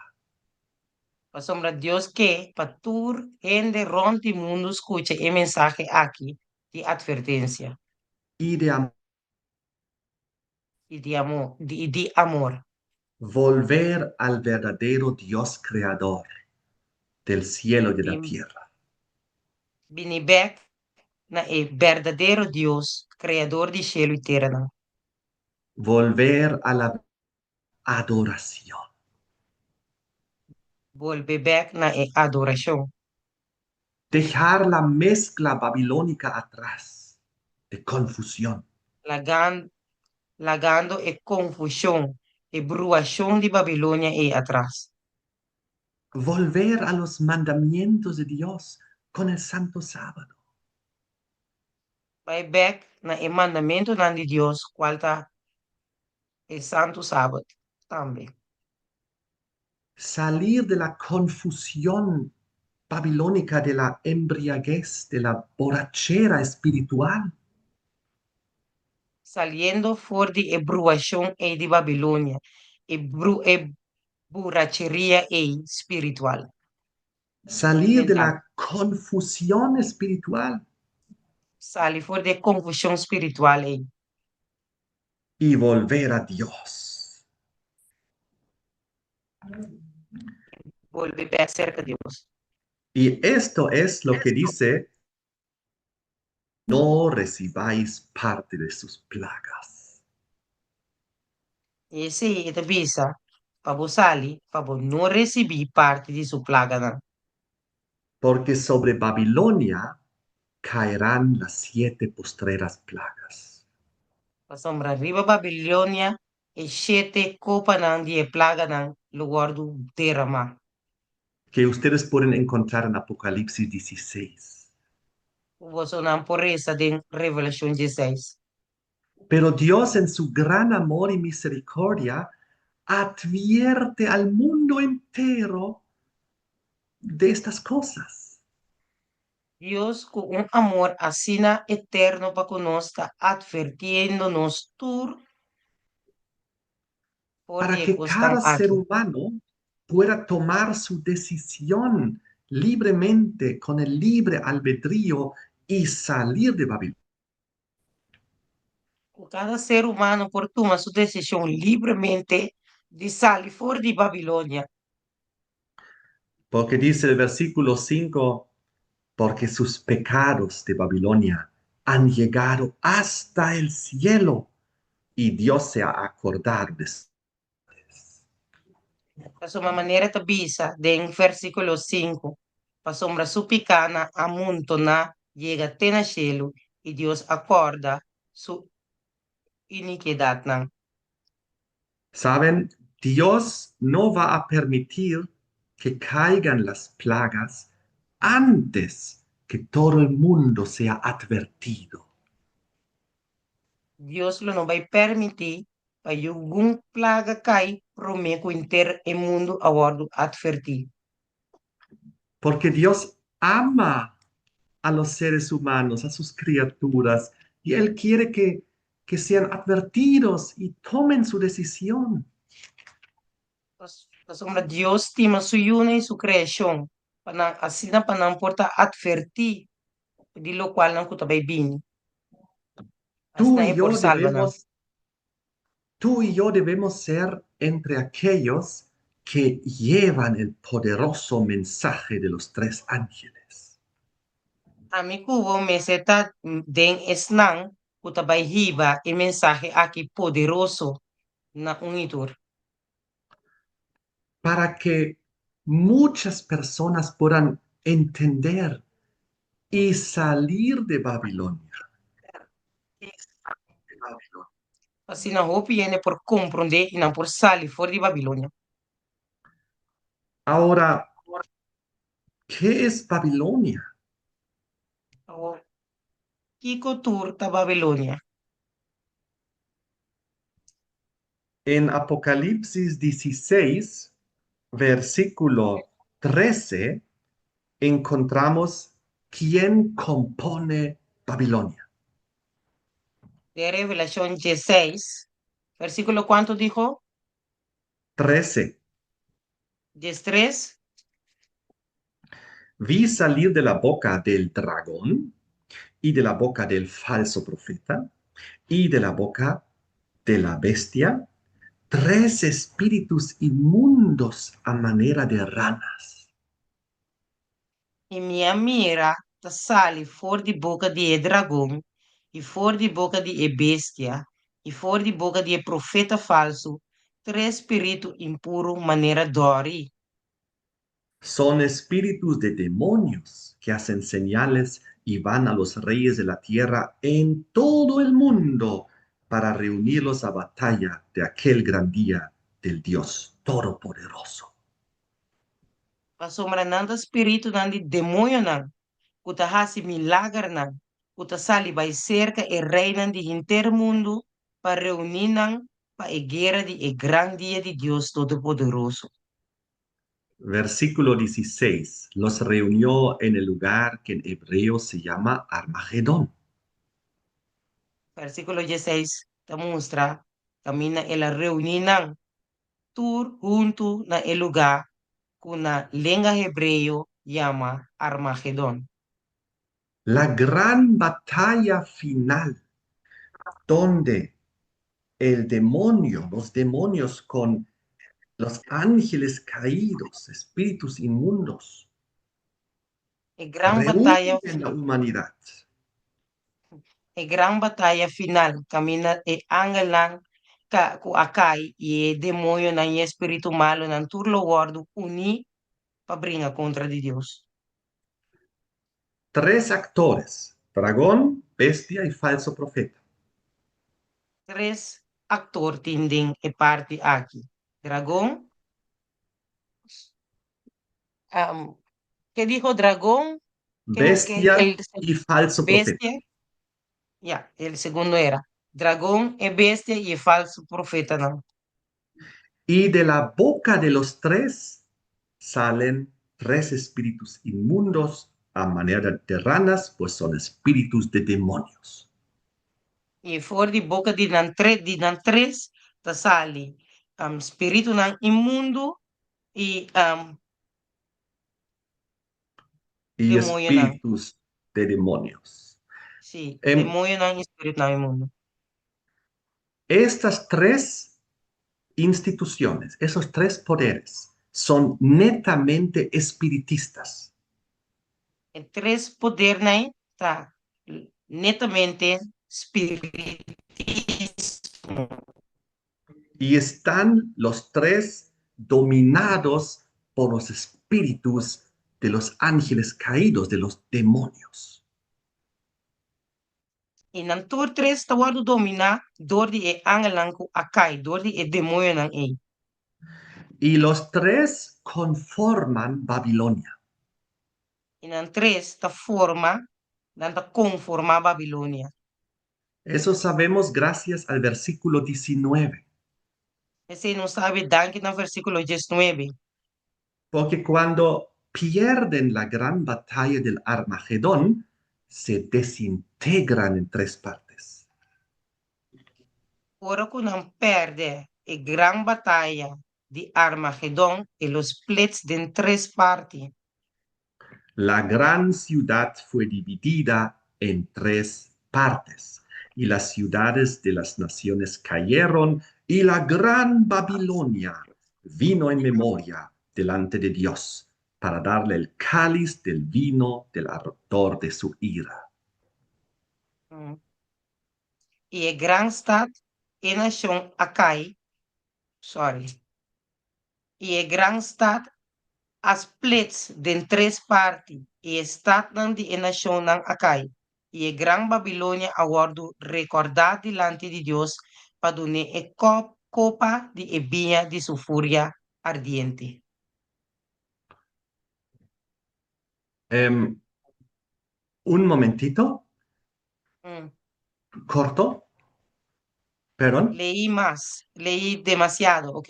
Pasobra Dios ke pa tur hende rònt di mundu skucha e mensahe aki di atvertensia. Y de amor. I di amor, di amor. Volver al verdadero Dios creador del cielo y de la tierra. Bini bèk na e berdadero Dios, kreador di shelu i tera. Volver a la adoración. Bolbe bèk na e adorashon. Dejar la mezcla babilónica atrás de confusión. Lagando e konfushon, e bruashon di Babilonia ei atras. Volver a los mandamientos de Dios con el santo sábado. Bai bèk na e mandamentunan di Dios, kual ta e santu sabat tambe. Salir de la confusión babilónica, de la embriaguez, de la borrachera espiritual. Saliendo for di e bruashon ei di Babilonia, e buracheria ei spiritual. Salir de Mental. La confusión espiritual Sali for di konfushon spiritual ei. Y volver a Dios. Bolbe bèk serka Dios. Y esto es lo que dice: No recibáis parte de sus plagas. I esei e ta bisa pa bo sali pa bo no risibí parti di su plaganan. Porque sobre Babilonia caerán las siete postreras plagas. Pasobra riba Babilonia e shete kopanan di e plaganan lo wòrdu deramá. Que ustedes pueden encontrar en Apocalipsis 16. Ku bosonan por resa den Revelashon dieseis. Pero Dios en su gran amor y misericordia advierte al mundo entero de estas cosas. Dios ku un amor asina eterno pa ku nos ta atvertiendo nos tur for Para di e que kosnan cada ser aki. humano pueda tomar su decisión libremente, con el libre albedrío y salir de Babilonia. Ku kada ser humano por tuma su desishon libremente di sali for di Babilonia. Porque dice el versículo 5, porque sus pecados de Babilonia han llegado hasta el cielo y Dios se ha acordado de ustedes. Pasobra manera ta bisa den versíkulo sinku, Pasobra su pikánan a montoná yega te na shelu, i Dios a kòrda su inikidatnan. Saben, Dios no va a permitir que caigan las plagas antes que todo el mundo sea advertido. Dios lo no bai permití pa ningun plaga kai promé ku henter e mundu a wòrdu atvertí. Porque Dios ama a los seres humanos, a sus criaturas, y Él quiere que sean advertidos y tomen su decisión. Pasobra Dios stima su yunan i su kreashon, pa nan asina pa nan por ta atvertí di lokualnan ku ta bai bini. Tú Asina y e por yo salba nan. debemos, tú y yo debemos ser entre aquellos que llevan el poderoso mensaje de los tres ángeles. Ami ku bo mester ta den esnan ku ta bai hiba e mensahe aki poderoso na un i tur. Para que muchas personas puedan entender y salir de Babilonia. Asina hopi hende por komprondé i nan por sali for di Babilonia. Ahora, ¿qué es Babilonia? Awor, kiko tur ta Babilonia? En Apocalipsis 16, versículo 13, encontramos quién compone Babilonia. Den Revelashon 16, versíkulo kuantu dijo? 13. 13. Vi salir de la boca del dragón y de la boca del falso profeta y de la boca de la bestia tres espíritus inmundos a manera de ranas. I mi a mira ta sali for di boka di e dragon, i for di boka di e bestia, i for di boka di e profeta falsu, tres spiritu impuru manera dòri. Son espíritus de demonios que hacen señales y van a los reyes de la tierra en todo el mundo para reunirlos a batalla de aquel gran día del Dios Todopoderoso. Pasobra nan ta spiritunan di demoñonan ku ta hasi milagernan, ku ta sali bai serka e reinan di henter mundu pa reuní nan pa e guera di e gran dia di Dios Todopoderoso. Versículo 16. Los reunió en el lugar que en hebreo se llama Armagedón. Versíkulo 16 ta mustra kaminda el a reuní nan tur huntu na e lugá ku na lenga hebreo yama Armagedon. La gran batalla final, donde el demonio, los demonios con Los ángeles caídos, espíritus inmundos, E gran bataya, reúnen la humanidad. E gran bataya final, kaminda e angelnan ka, ku a kai i e demoñonan i e spiritu malunan tur lo wòrdu uní pa bringa kontra di Dios. Tres actores, dragón, bestia y falso profeta. Tres aktor tin den e parti aki, dragon, ke dijo dragon? Ke, Bestia el y falso profeta. Bestia, ya, el segundo era dragon, e bestia i e falso profetanan. Y de la boca de los tres salen tres espíritus inmundos a manera de ranas, pues son espíritus de demonios. I for di boka di nan tres, di nan tres ta sali spiritunan inmundu i Y demoñonan. espíritus de demonios. Sí, Em, demoñonan i spiritunan inmundu. Estas tres instituciones, esos tres poderes, son netamente espiritistas. E tres podernan ei ta netamente spiritismo. Y están los tres dominados por los espíritus de los ángeles caídos, de los demonios. I nan tur tres ta wòrdu dominá dor di e angelnan ku a kai, dor di e demoñonan ei. Y los tres conforman Babilonia. I nan tres ta forma, nan ta konformá Babilonia. Eso sabemos gracias al versículo 19. Esei nos sabi danki na versíkulo diesnuebe. Porque cuando pierden la gran batalla del Armagedón, se desintegran en tres partes. Ora ku nan pèrdè e gran bataya di Armagedon, e lo splits den tres parti. La gran ciudad fue dividida en tres partes, y las ciudades de las naciones cayeron, y la gran Babilonia vino en memoria delante de Dios para darle el cáliz del vino del ardor de su ira. I e gran stat, e nashon a kai, sorry, i e gran stat a splits den tres parti, i e statnan di e nashonnan a kai, i e gran Babilonia a wòrdu rekòrdá dilanti di Dios pa dun'é e kòp, kopa, di e biña di su furia ardiente. Un momentito, corto, perdón. Leí mas, leí demasiado, ok.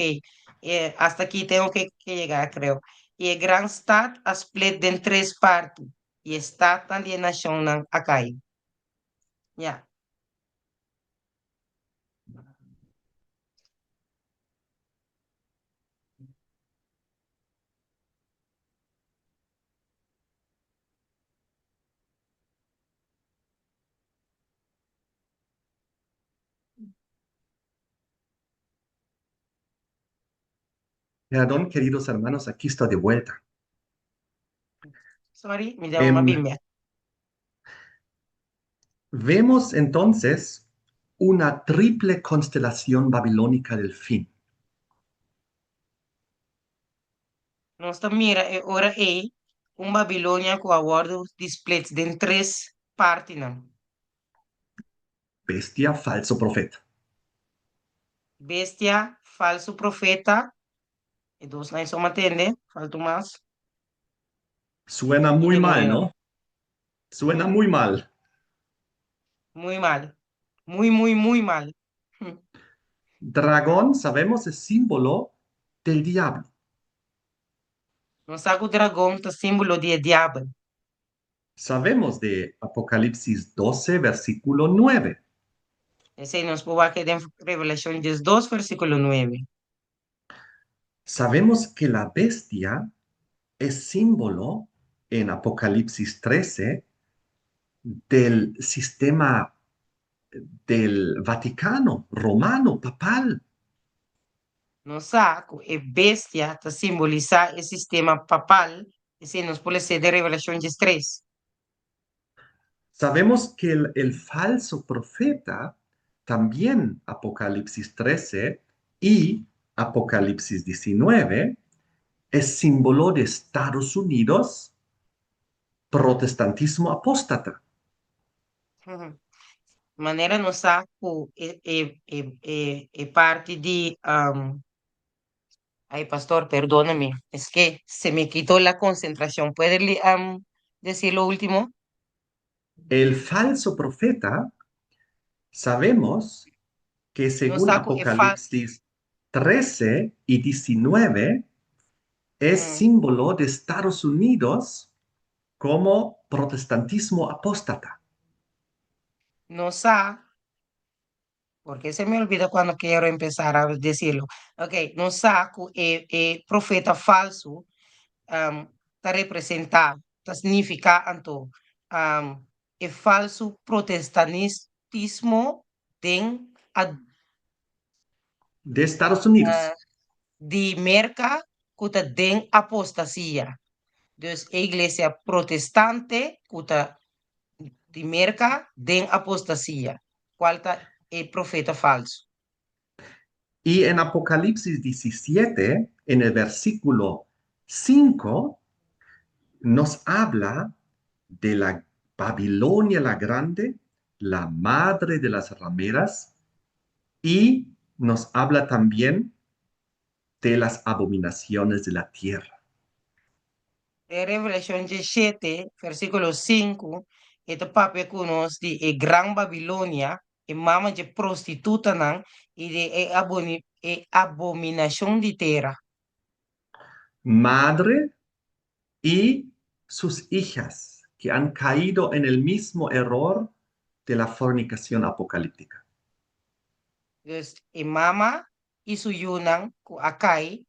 Hasta aquí tengo que llegar, creo. I e gran stat a split den tres parti, i e statnan di e nashonnan a kai. Ya. Perdón, queridos hermanos, aquí estoy de vuelta. Sorry, mi debe un bimbe. Vemos entonces una triple constelación babilónica del fin. Nos ta mira e ora ei un Babilonia ku a wòrdu di splits den tres partinan. Bestia, falso profeta. Bestia, falso profeta, e dosnan ei soma tende, falta un mas. Suena I muy mal, demoñonan. no? Suena muy mal. Muy mal. Muy, muy, muy mal. Dragón, sabemos, es símbolo del diablo. Nos sa ku dragon ta símbolo di e diabel. Sabemos de Apocalipsis 12, versículo 9. Esei nos por wak den Revelashon diesdos, versíkulo nuebe. Sabemos que la bestia es símbolo en Apocalipsis 13 del sistema del Vaticano, romano, papal. Nos sa ku e bestia ta simbolisá e sistema papal, esei nos por les'é den Revelashon 13. Sabemos que el falso profeta también Apocalipsis 13 y Apocalipsis 19 es símbolo de Estados Unidos, protestantismo apóstata. Manera nos sa ku e parti di Ay, pastor, perdóname, es que se me quitó la concentración. ¿Puede decir lo último? El falso profeta, sabemos que Nos según sa ku e fa Apocalipsis 13 y 19 es símbolo de Estados Unidos como protestantismo apóstata. Nos sa, porque se me olvida cuando quiero empezar a decirlo. Ok, nos sa ku e profeta falsu ta representá, ta signifiká anto e falsu protestantismo den a De Estados Unidos. Di Merka ku ta den apostasia. Dus e iglesia protestante ku ta di Merka den apostasia, kual ta e profeta falsu. Y en Apocalipsis 17, en el versículo 5, nos habla de la Babilonia la Grande, la madre de las rameras, y nos habla también de las abominaciones de la tierra. Den Revelashon 17, versíkulo 5, e ta papia ku nos di e Gran Babilonia, e mama dje prostitutanan i di e abominashon di tera. Madre y sus hijas que han caído en el mismo error de la fornicación apocalíptica. Dus e mama i su yunan ku a kai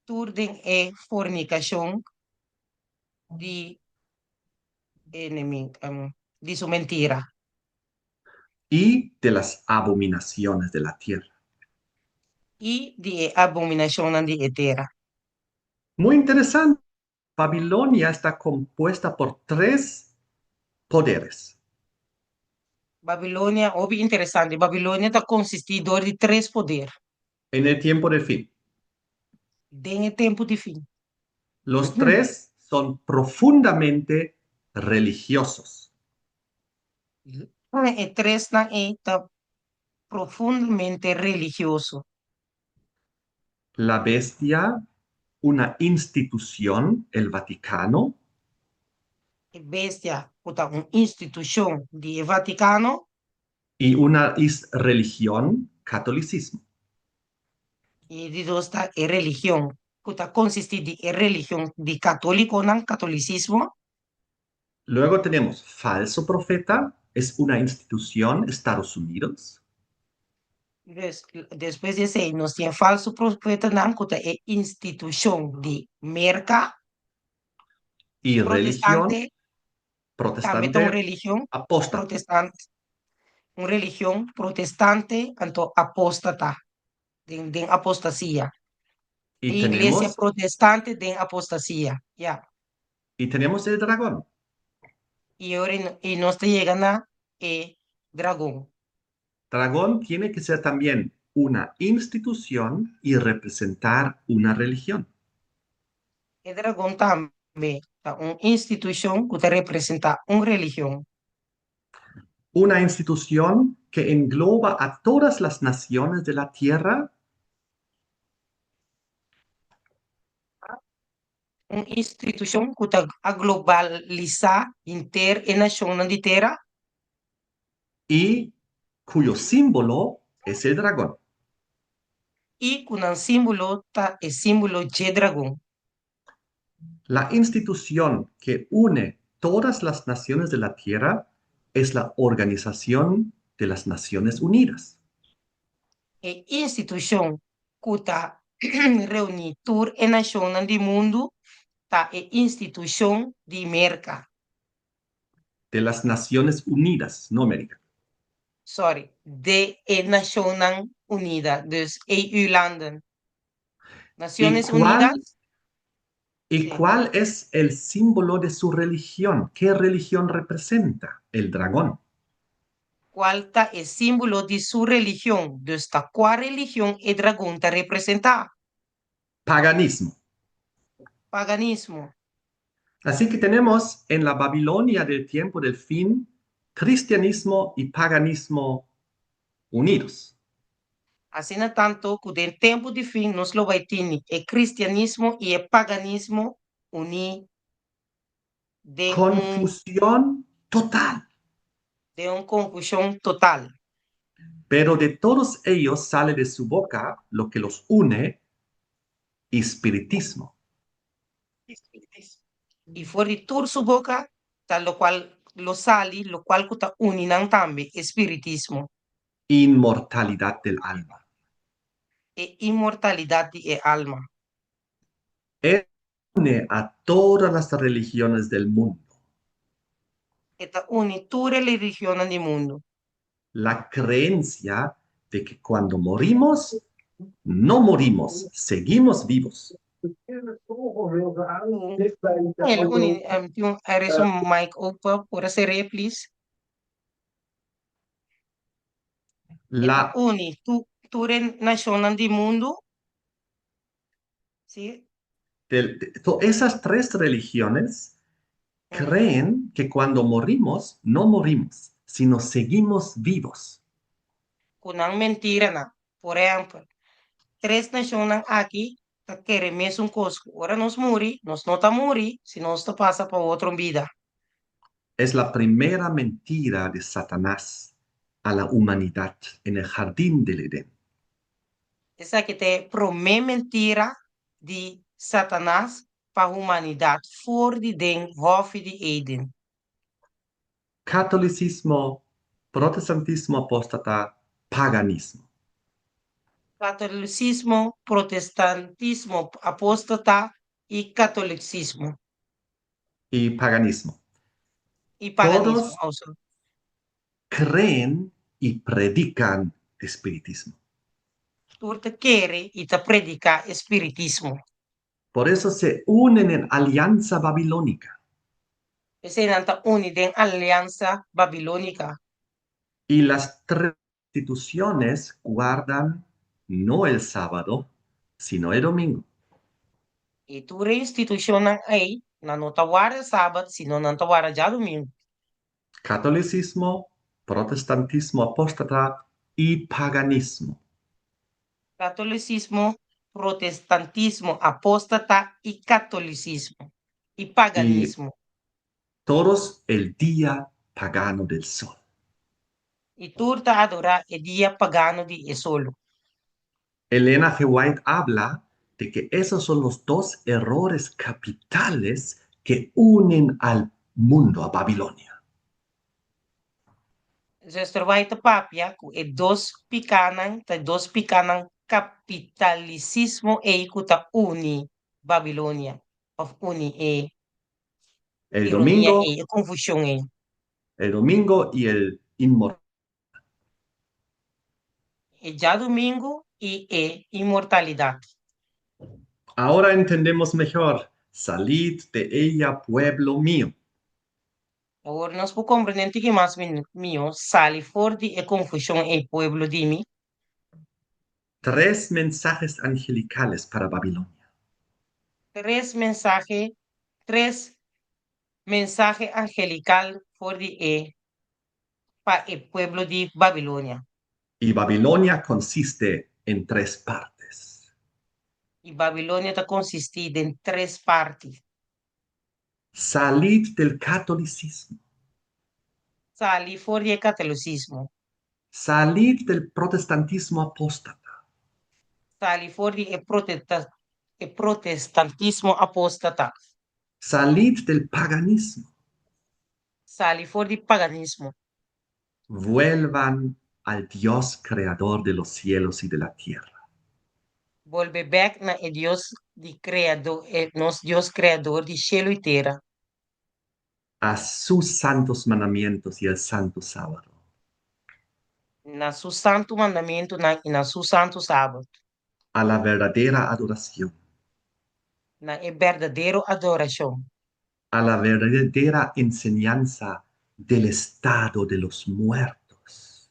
tur den e fornikashon di enemi, di su mentira. Y de las abominaciones de la tierra. I di e abominashonnan di e tera. Muy interesante. Babilonia está compuesta por tres poderes. Babilonia, hopi interesante. Babilonia ta konsistí dor di tres poder. En el tiempo del fin. Den e tempu di fin. Los tres son profundamente religiosos. E tresnan ei ta profundamente religioso. La bestia, una institución, el Vaticano. E bestia ku ta un institushon di e Vatikano. Y una is religión, catolicismo. I e di dos ta e religion ku ta konsistí di e religion di katólikonan, katolisismo. Luego tenemos falso profeta, es una institución, Estados Unidos. Des, despues di esei nos tin e falso profetanan ku ta e institushon di Merka. Y religión Protestante tambe ta un protestante religion apóstata. protestante, un religion protestante anto apóstata, den apostasia. Y E iglesia tenemos, protestante den apostasia, ya. y tenemos el dragón. I ora i nos ta yega na e dragon. Dragón tiene que ser también una institución y representar una religión. E dragon tambe ta un institushon ku ta representá un religion. Una institución que engloba a todas las naciones de la tierra. Un institushon ku ta globalisá henter e nashonnan di tera. Y cuyo símbolo es el dragón. I ku nan símbolo ta e símbolo dje dragon. La institución que une todas las naciones de la tierra es la Organización de las Naciones Unidas. E institushon ku ta reuní tur e nashonnan di mundu ta e institushon di Merka. De las Naciones Unidas, no América. Sorry, de e Nashonnan Unida, dus EU-landen. ¿Y Naciones cuál, Unidas? y Sí. cuál es el símbolo de su religión? ¿Qué religión representa? El dragón. Cual ta e símbolo di su religion? Dus ta cua religion e dragon ta representa? Paganismo. Paganismo. Así que tenemos en la Babilonia del tiempo del fin cristianismo y paganismo unidos. Asina tanto cu den tempo di fin nos lo bay tini e cristianismo y e paganismo uni den un Confusión total. Den un confusion total. Pero de todos ellos sale de su boca lo que los une, espiritismo. Y for di tur su boca ta locual lo sali, locual cu ta uni nan tambe, espiritismo. Inmortalidad del alma. E inmortalidad di e alma. Une a todas las religiones del mundo. E ta uni tur e religionnan di mundo. La creencia de que cuando morimos, no morimos, seguimos vivos. El uni, tin un, er is un mic open, por a cerré, please. E ta La uni tur e nacionnan di mundo. Sí. Esas tres religiones creen que cuando morimos, no morimos, sino seguimos vivos. Cu nan mentiranan. Por ehempel, tres nacionnan aki ta kere mesun cos. Ora nos muri, nos no ta muri, sino nos ta pasa pa otro bida. Es la primera mentira de Satanás a la humanidad en el jardín del Edén. Esaki ta e promé mentira di Satanas pa humanidat for di den Hòfi di Eden. Catolicismo, protestantismo apóstata, paganismo. Catolicismo, protestantismo apóstata y catolicismo. Y paganismo. Y paganismo Todos also. creen y predican espiritismo. Tur ta kere y ta predica espiritismo. Por eso se unen en alianza babilónica. P'esei nan ta uni den aliansa babilónica. Y las tres instituciones guardan no el sábado, sino el domingo. Y tur e institucionnan ei, nan no ta warda sabat, sino nan ta warda djadumingu. Catolicismo, protestantismo apóstata y paganismo. Catolicismo, protestantismo apóstata y catolicismo y paganismo. Y todos el día pagano del sol. Y tur ta adora e dia pagano di e solo. Elena G. White habla de que esos son los dos errores capitales que unen al mundo, a Babilonia. Zuster White ta papia ku e dos pikanan ta e dos pikanan kapitalisismo ei ku ta uni Babilonia òf uni e El ironia domingo, ei, e konfushon ei. El domingo y el inmortal. E djadumingu i e inmortalidat. Ahora entendemos mejor, Salid de ella, pueblo mío. Awor nos por komprendé un tiki mas mihó, Sali for di e konfushon ei, pueblo di mi. Tres mensajes angelicales para Babilonia. Tres mensahe, tres mensahe angelikal for di e pa e pueblo di Babilonia. Y Babilonia consiste en tres partes. I Babilonia ta konsistí den tres parti. Salid del catolicismo. Sali for di e catolicismo. Salid del protestantismo apóstata. Sali for di e e protestantismo apóstata. Salid del paganismo. Sali for di paganismo. Vuelvan al Dios creador de los cielos y de la tierra. Bolbe bèk na e Dios di Kreadó, e nos Dios Kreador di shelu i tera. A sus santos mandamientos y al santo sábado. Na su santu mandamentunan i na su santu sabat. A la verdadera adoración. Na e berdadero adorashon. A la verdadera enseñanza del estado de los muertos.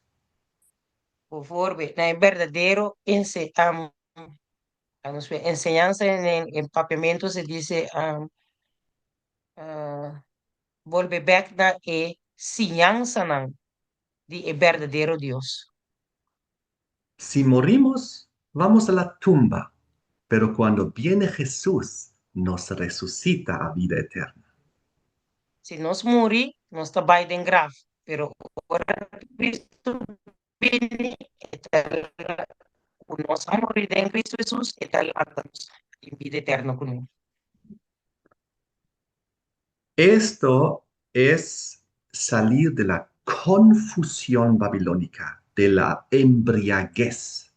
Bijvoorbeeld, na e berdadero ense, enseñansa en papiamento se dice bolbe bèk na e siñansanan di e berdadero Dios. Si morimos, vamos a la tumba, pero cuando viene Jesús, nos resucita a vida eterna. Si nos muri, nos ta bai den graf, pero ora Cristo bini, e ta ku nos a muri den Cristo Hesus, e ta lanta nos den bida eterno ku nos. Esto es salir de la confusión babilónica, de la embriaguez.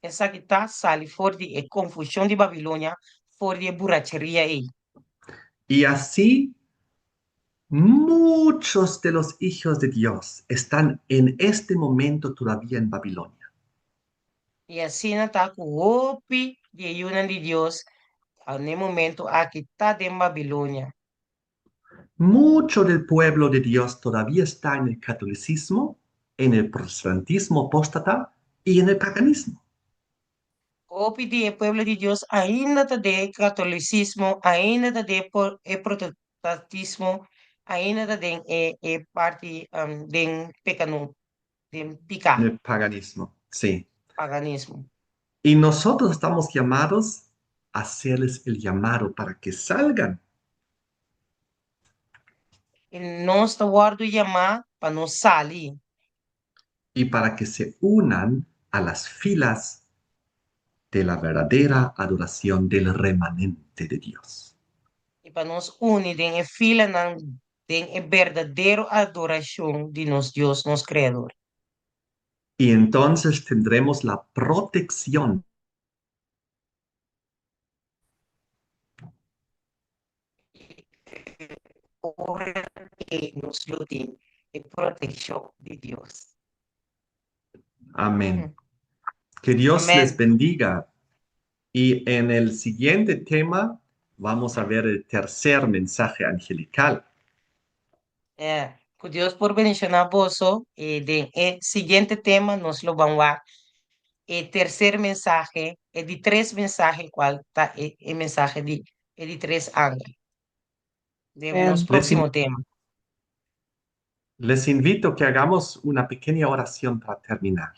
Esaki ta sali for di e konfushon di Babilonia, for di e buracheria ei. Y así muchos de los hijos de Dios están en este momento todavía en Babilonia. I asina ta ku hopi di e yunan di Dios na e momento aki ta den Babilonia. Mucho del pueblo de Dios todavía está en el catolicismo, en el protestantismo apóstata y en el paganismo. Hopi di e pueblo di Dios ainda ta den katolisismo, ainda ta den e protestantismo, ainda ta den e parti den pekano, den piká. En el paganismo, sí. Paganismo. Y nosotros estamos llamados a hacerles el llamado para que salgan. I nos ta wòrdu yamá pa nan sali. Y para que se unan a las filas de la verdadera adoración del remanente de Dios. I pa nos uni den e filanan den e berdadero adorashon di nos Dios, nos Kreador. Y entonces tendremos la protección Ora ei nos lo tin e protekshon di Dios. Amén. Que Dios Amén. Les bendiga. Y en el siguiente tema vamos a ver el tercer mensaje angelical. Ku Dios por bendishoná boso. I den e siguiente tema nos lo ban wak e terser mensahe, e di tres mensahe, kual ta e mensahe di e di tres angel. Den nos Les, próksimo tema. Les invito que hagamos una pequeña oración para terminar.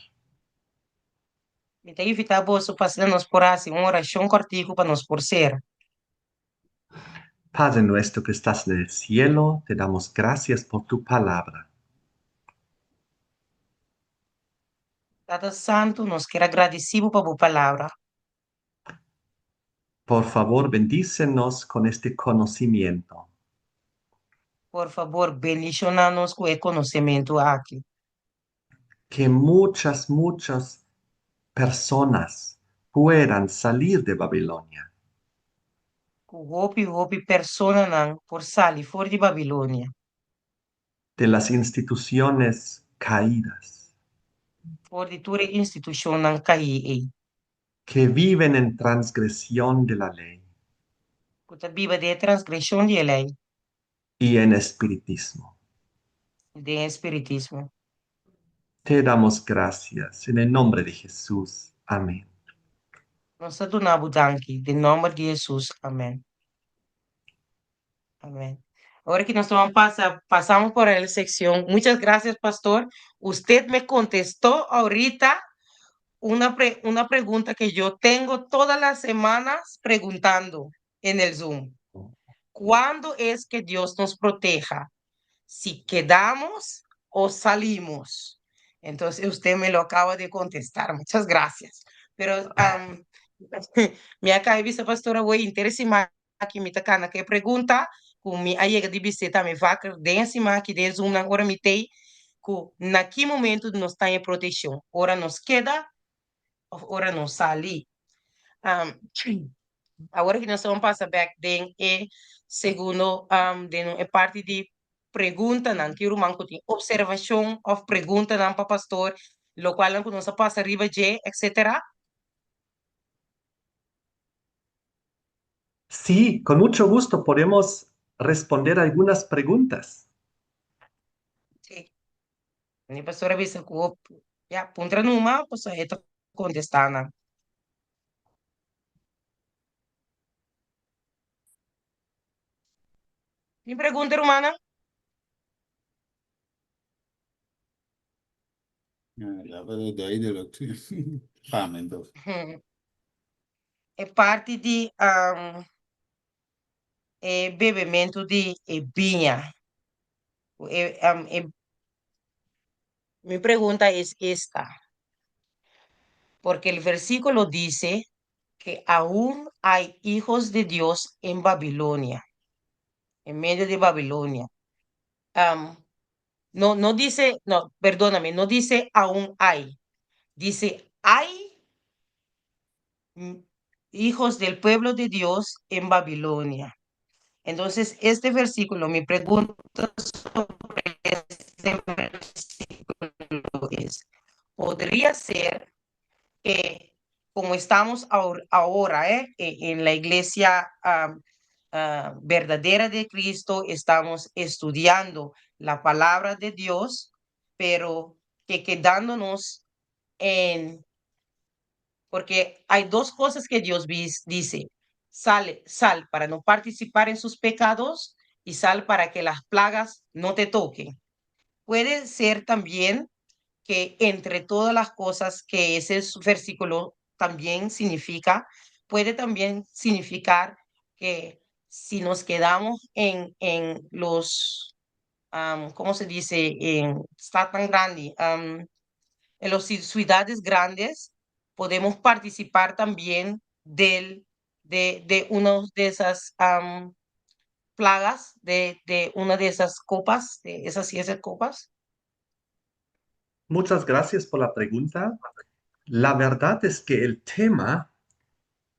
Mi ta invitá boso pa nos por hasi un orashon kòrtiku pa nos por sera. Padre nuestro que estás en el cielo, te damos gracias por tu palabra. Tata Santu, nos ke gradisí Bo pa Bo palabra. Por favor, bendícenos con este conocimiento. Por fabor, bendishoná nos ku e konosementu aki. Que muchas, muchas personas puedan salir de Babilonia. Ku hopi, hopi personanan por sali for di Babilonia. De las instituciones caídas. For di tur institushonnan kaí ei. Que viven en transgresión de la ley. Ku ta biba den transgreshon di lei. Y en espiritismo. Den espiritismo. Te damos gracias en el nombre de Jesús. Amén. Nos ta duna Bo danki, den nòmber di Hesus. Amèn. Amèn. Awor ku nos ta bai pasa, pasamos por la sección. Muchas gracias, pastor. Usted me contestó ahorita una pregunta que yo tengo todas las semanas preguntando en el Zoom. ¿Cuándo es que Dios nos proteja? Si quedamos o salimos. Entonces usted me lo acaba de contestar. Muchas gracias. Pero mi a kai bisa pastora voy interesima aki mi ta kana ku pregunta ku mi a yega di bisita mi vaker den sima aki den Zoom nan ora mi tei ku na ki momento nos ta den protekshon. Ora nos keda òf ora nos sali. Awor ku nos ta bai pasa bèk den e segundo den e parti di preguntanan. Tin ruman ku tin observashon òf preguntanan pa pastor. Lokualnan ku nos a pasa riba dje, etcetera? Sí, con mucho gusto podemos responder algunas preguntas. Sí. Mi pastor a bisa ku ya, puntra numa, pasobra e ta kontestá nan. Tin pregunta, rumannan? Ja, dat was duidelijk. Amen, toch? E parti di um, e bebementu di e biña. E, um, e, mi pregunta es esta. Porque el versículo dice que aún hay hijos de Dios en Babilonia, en medio de Babilonia. Um, no, no dice, no, perdóname, no dice aún hay. Dice hay hijos del pueblo de Dios en Babilonia. Entonces, este versículo, mi pregunta sobre este versículo es, ¿podría ser que como estamos ahora en la iglesia verdadera de Cristo, estamos estudiando la palabra de Dios, pero que quedándonos en... Porque hay dos cosas que Dios dice: sale, sal para no participar en sus pecados y sal para que las plagas no te toquen. Puede ser también que entre todas las cosas que ese versículo también significa, puede también significar que si nos quedamos en los, ¿cómo se dice? En, está tan grande, en las ciudades grandes, podemos participar también de una de esas plagas, de una de esas copas, de esas siete copas. Muchas gracias por la pregunta. La verdad es que el tema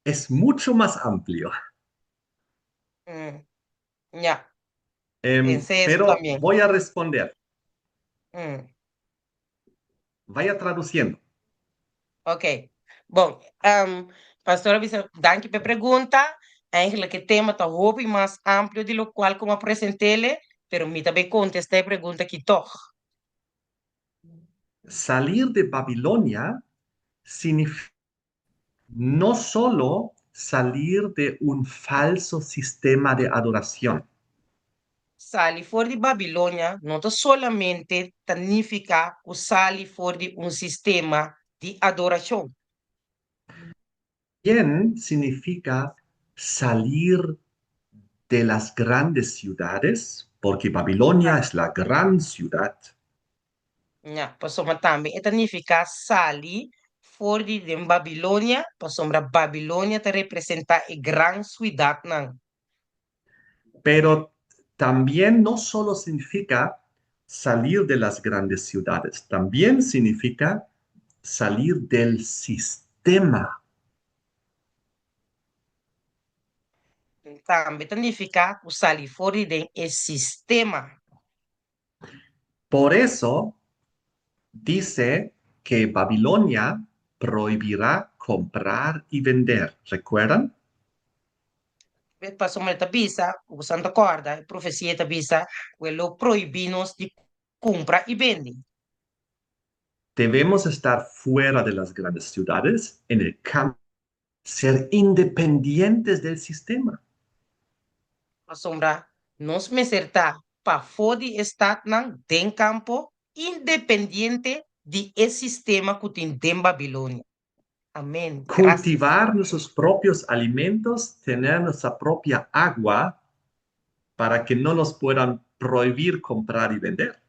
es mucho más amplio. Ya. Pensé eso Pero también. voy a responder. Vaya traduciendo. Ok. Bon, pastor a bisa, danki pa e pregunta. Eigenlijk e tema ta hopi mas amplio di lokual ku mi a present'é, pero mi ta bai kontestá e pregunta aki tòg. Salir de Babilonia significa no solo salir de un falso sistema de adoración. Sali for di Babilonia no ta solamente ta nifiká ku sali for di un sistema di adorashon. También significa salir de las grandes ciudades, porque Babilonia es la gran ciudad. Ya, pasobra tambe e ta nifiká sali for di den Babilonia, pasobra Babilonia ta representá e gran siudatnan. Pero también no solo significa salir de las grandes ciudades, también significa salir del sistema. Tambe ta nifiká ku sali for di den e sistema. Por eso dice que Babilonia prohibirá comprar y vender. ¿Recuerdan? Pasobra e ta bisa, ku boso ta kòrda, e profesia ta bisa ku e lo prohibí nos di kumpra i bende. Debemos estar fuera de las grandes ciudades, en el campo, ser independientes del sistema. Pasobra nos mester ta pafó di e statnan den kampo, independiente di e sistema ku tin den Babilonia. Amèn. Gracias. Cultivar nuestros propios alimentos, tener nuestra propia agua para que no nos puedan prohibir comprar y vender.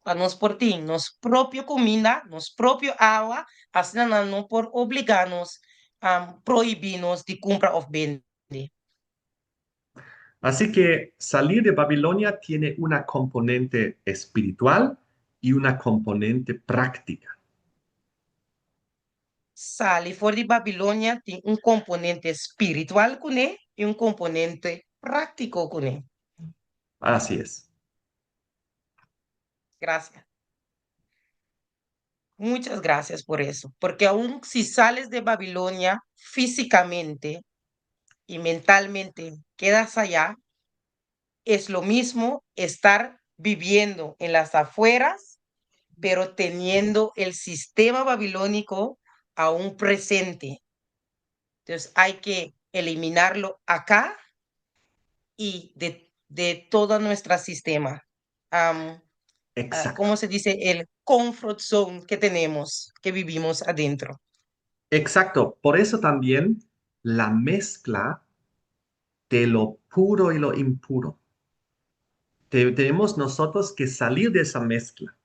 Pa nos por tin nos propio kuminda, nos propio awa, asina nan no por obligá nos, prohibí nos di kumpra òf bende. Así que salir de Babilonia tiene una componente espiritual y una componente práctica. Sali for di Babilonia tin un komponente spiritual kuné i un komponente práktiko kuné. Así es. Gracias. Muchas gracias por eso, porque aún si sales de Babilonia físicamente y mentalmente quedas allá, es lo mismo estar viviendo en las afueras, pero teniendo el sistema babilónico aún presente. Entonces hay que eliminarlo acá y de todo nuestro sistema. Exacto. ¿Cómo se dice? El comfort zone que tenemos, que vivimos adentro. Exacto. Por eso también la mezcla de lo puro y lo impuro. Tenemos nosotros que salir de esa mezcla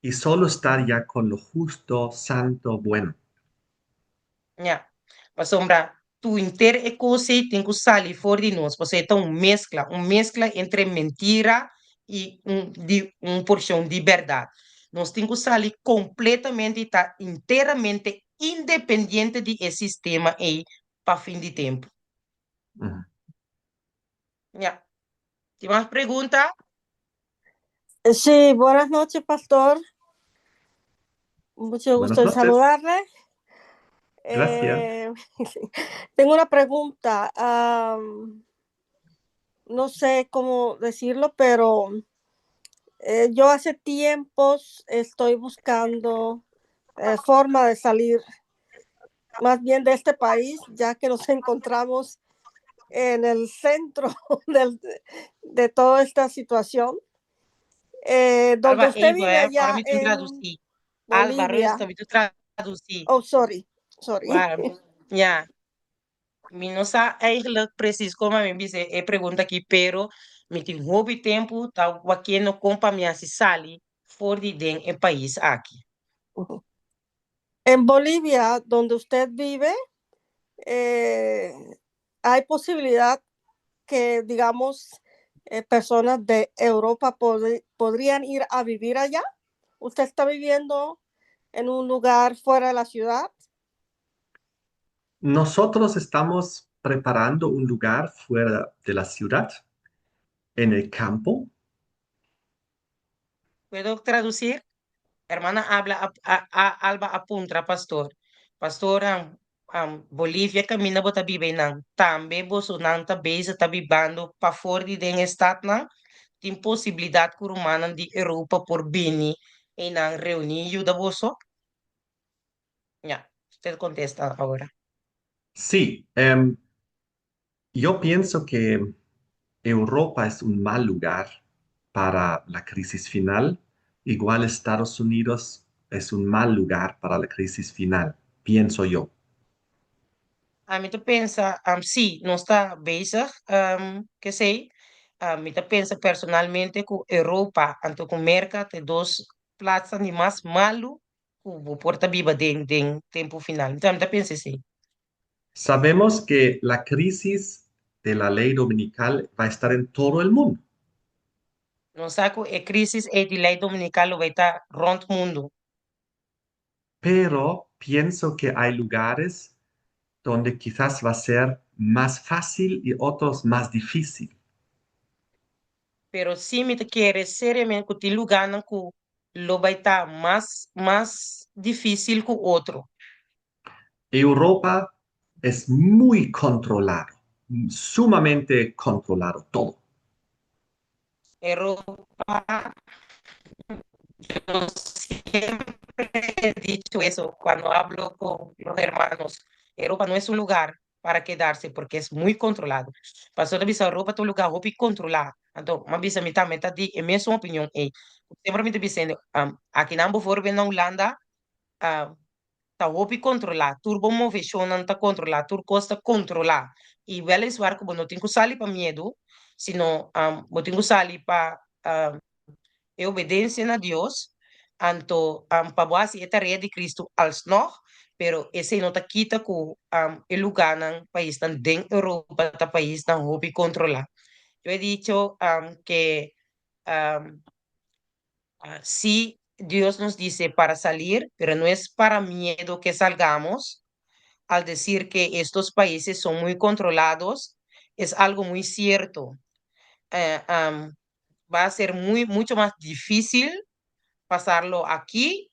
y solo estar ya con lo justo, santo, bueno. Ja. Pasobra, tur henter e kos tin ku sali for di nos. Pasobra ta un meskla entre mentira i un porshon di berdat. Nos tin ku sali kompletamente i ta enteramente independiente di e sistema ei pa fin di tempu. Ja. Tin mas pregunta? Sí, buenas noches, pastor. Mucho Buenas gusto en noches. saludarle. Gracias. Tengo una pregunta. No sé cómo decirlo, pero yo hace tiempos estoy buscando forma de salir más bien de este país, ya que nos encontramos en el centro de toda esta situación. Donde Alba, usted vive even, allá ora mi en tradusí. Alba, Bolivia. rustig, mi tradusí. Oh, sorry, sorry. Waar, ja. Mi no sa eigenlijk precies kon mi bisa e pregunta aki, pero mi tin hopi tempu ta wakiendo kon pa mi hasi sali for di den e pais aki. En Bolivia, donde usted vive, ¿hay posibilidad que, digamos, personas de Europa podrían ir a vivir allá? ¿Usted está viviendo en un lugar fuera de la ciudad? Nosotros estamos preparando un lugar fuera de la ciudad, en el campo. ¿Puedo traducir? Hermana habla a, Alba a puntra, pastor. Pastor, Bolivia kaminda bo ta biba einan. Tambe bosonan ta bezig ta bibando pafó di den stad nan. Tin posibilidat ku rumannan di Europa por bini einan reuní yuda boso? Ja, usted contesta ahora. Sí, yo pienso que Europa es un mal lugar para la crisis final. Igual Estados Unidos es un mal lugar para la crisis final, pienso yo. Ami ta pensa, sí, nos ta bezig, ke sei, mi ta pensa personalmente ku Europa, anto ku Merka, ta dos plaats di mas malu ku bo por ta biba den tempu final. Anto, mi ta pensa asina. Sabemos que la crisis de la ley dominical va a estar en todo el mundo. Nos sa ku e krísis di lei dominikal lo bai ta rònt mundu. Pero pienso que hay lugares donde quizás va a ser más fácil y otros más difícil. Pero sí mi ta kere seriamente ku tin lugánan ku lo bai ta mas difísil ku otro. Europa es muy controlado, sumamente controlado todo. Europa, yo siempre he dicho eso cuando hablo con los hermanos. Europa no es un lugar para quedarse porque es muy controlado. Pastor ta bisa Europa ta un lugá hopi kontrolá. Anto, m'a bisa mi tambe ta di e mesun opinion ei. Semper mi ta bisando, akinan bijvoorbeeld na Hulanda, ta hopi kontrolá. Tur bo moveshonnan ta kontrolá, tur kos ta kontrolá. I weliswaar ku bo no tin ku sali pa miedu, sino bo tin ku sali pa e obedensia na Dios, anto pa bo hasi e tarea di Kristu alsnog, pero esei no ta kita ku e lugánan, paisnan den Europa ta paisnan hopi kontrolá. Yo he dicho que sí, Dios nos dice para salir, pero no es para miedo que salgamos. Al decir que estos países son muy controlados, es algo muy cierto. Va a ser mucho más difícil pasarlo aquí.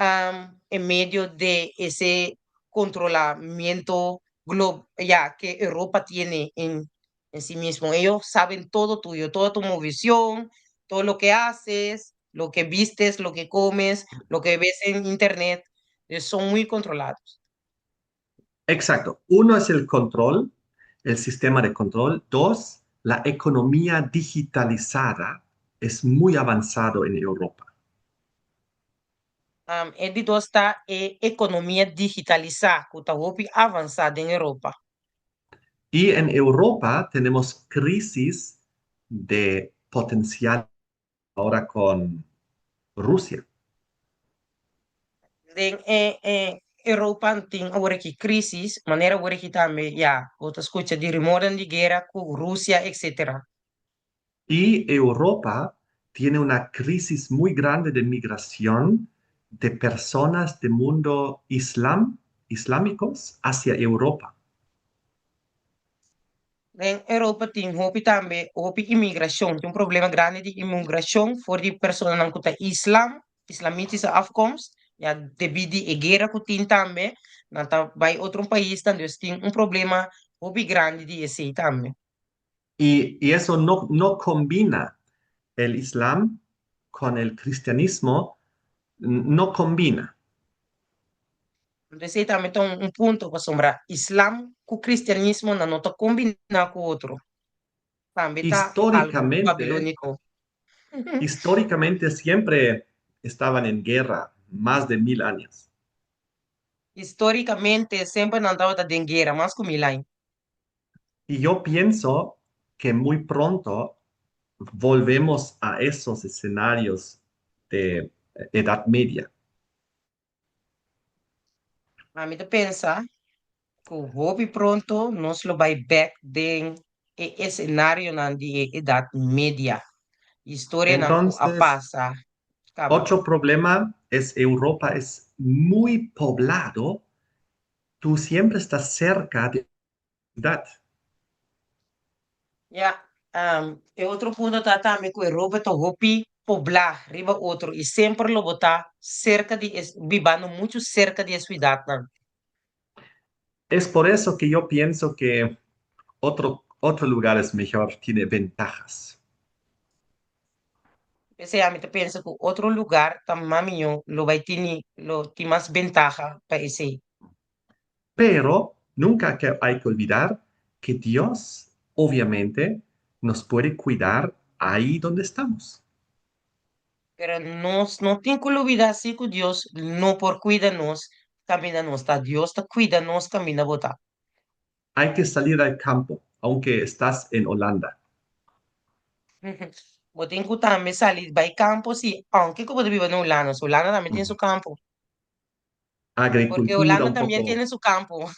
En medio de ese controlamiento global ya que Europa tiene en sí mismo. Ellos saben todo tuyo, toda tu movisión, todo lo que haces, lo que vistes, lo que comes, lo que ves en internet. Ellos son muy controlados. Exacto. Uno es el control, el sistema de control. Dos, la economía digitalizada es muy avanzado en Europa. E di dos ta e ekonomia digitalisá, ku ta hopi avansá den Europa. Y en Europa tenemos crisis de potencial ahora con Rusia. Den Europa tin awor aki krísis, manera awor aki tambe, ya, bo ta skucha di rumornan di guera ku Rusia, etc. Y Europa tiene una crisis muy grande de migración de personas del mundo islam, islámicos hacia Europa. Den Europa tin hopi tambe, hopi imigrashon, tin un problema grandi di imigrashon for di personanan ku ta islam, islamitische afkomst, ya debí di e guera ku tin tambe, nan ta bai otro paisnan, dus tin un problema hopi grandi di esei tambe. Y eso no combina el islam con el cristianismo, no combina. Anto esei tambe ta un punto pasobra islam ku kristianismo nan no ta kombiná ku otro. Tambe ta algu Históricamente, babilóniko. históricamente siempre estaban en guerra, más de 1000 años. Histórikamente semper nan tabata den guera, mas ku 1000 aña. Y yo pienso que muy pronto volvemos a esos escenarios de Edad Media. Ami ta pensa ku hopi pronto nos lo bai bèk den e esenarionan di e Edat Media. Historianan ku a Entonces, pasa kaba. otro problema es Europa es muy poblado, tú siempre estás cerca de ciudad. Ya, e otro punto ta tambe ku Europa ta hopi poblá riba otro i semper lo bo ta serka di e, bibando muchu serka di e siudatnan. Es por eso que yo pienso que otro lugar es mejor, tiene ventajas. P'esei ami ta pensa ku otro lugar ta mas mihó, lo bai tini, lo tin mas bentaha pa esei. Pero nunca que hay que olvidar que Dios, obviamente, nos puede cuidar ahí donde estamos. Pero nos no tin ku lubidá sí ku Dios no por kuida nos kaminda nos ta. Dios ta kuida nos kaminda bo ta. Hay que salir al campo, aunque estás en Holanda. Bo tin ku tambe sali bai kampo sí, aunke ku bo ta biba na Hulanda. So Hulanda tambe tin su kampo. Porque Agricultura Holanda un también poco, tiene su campo.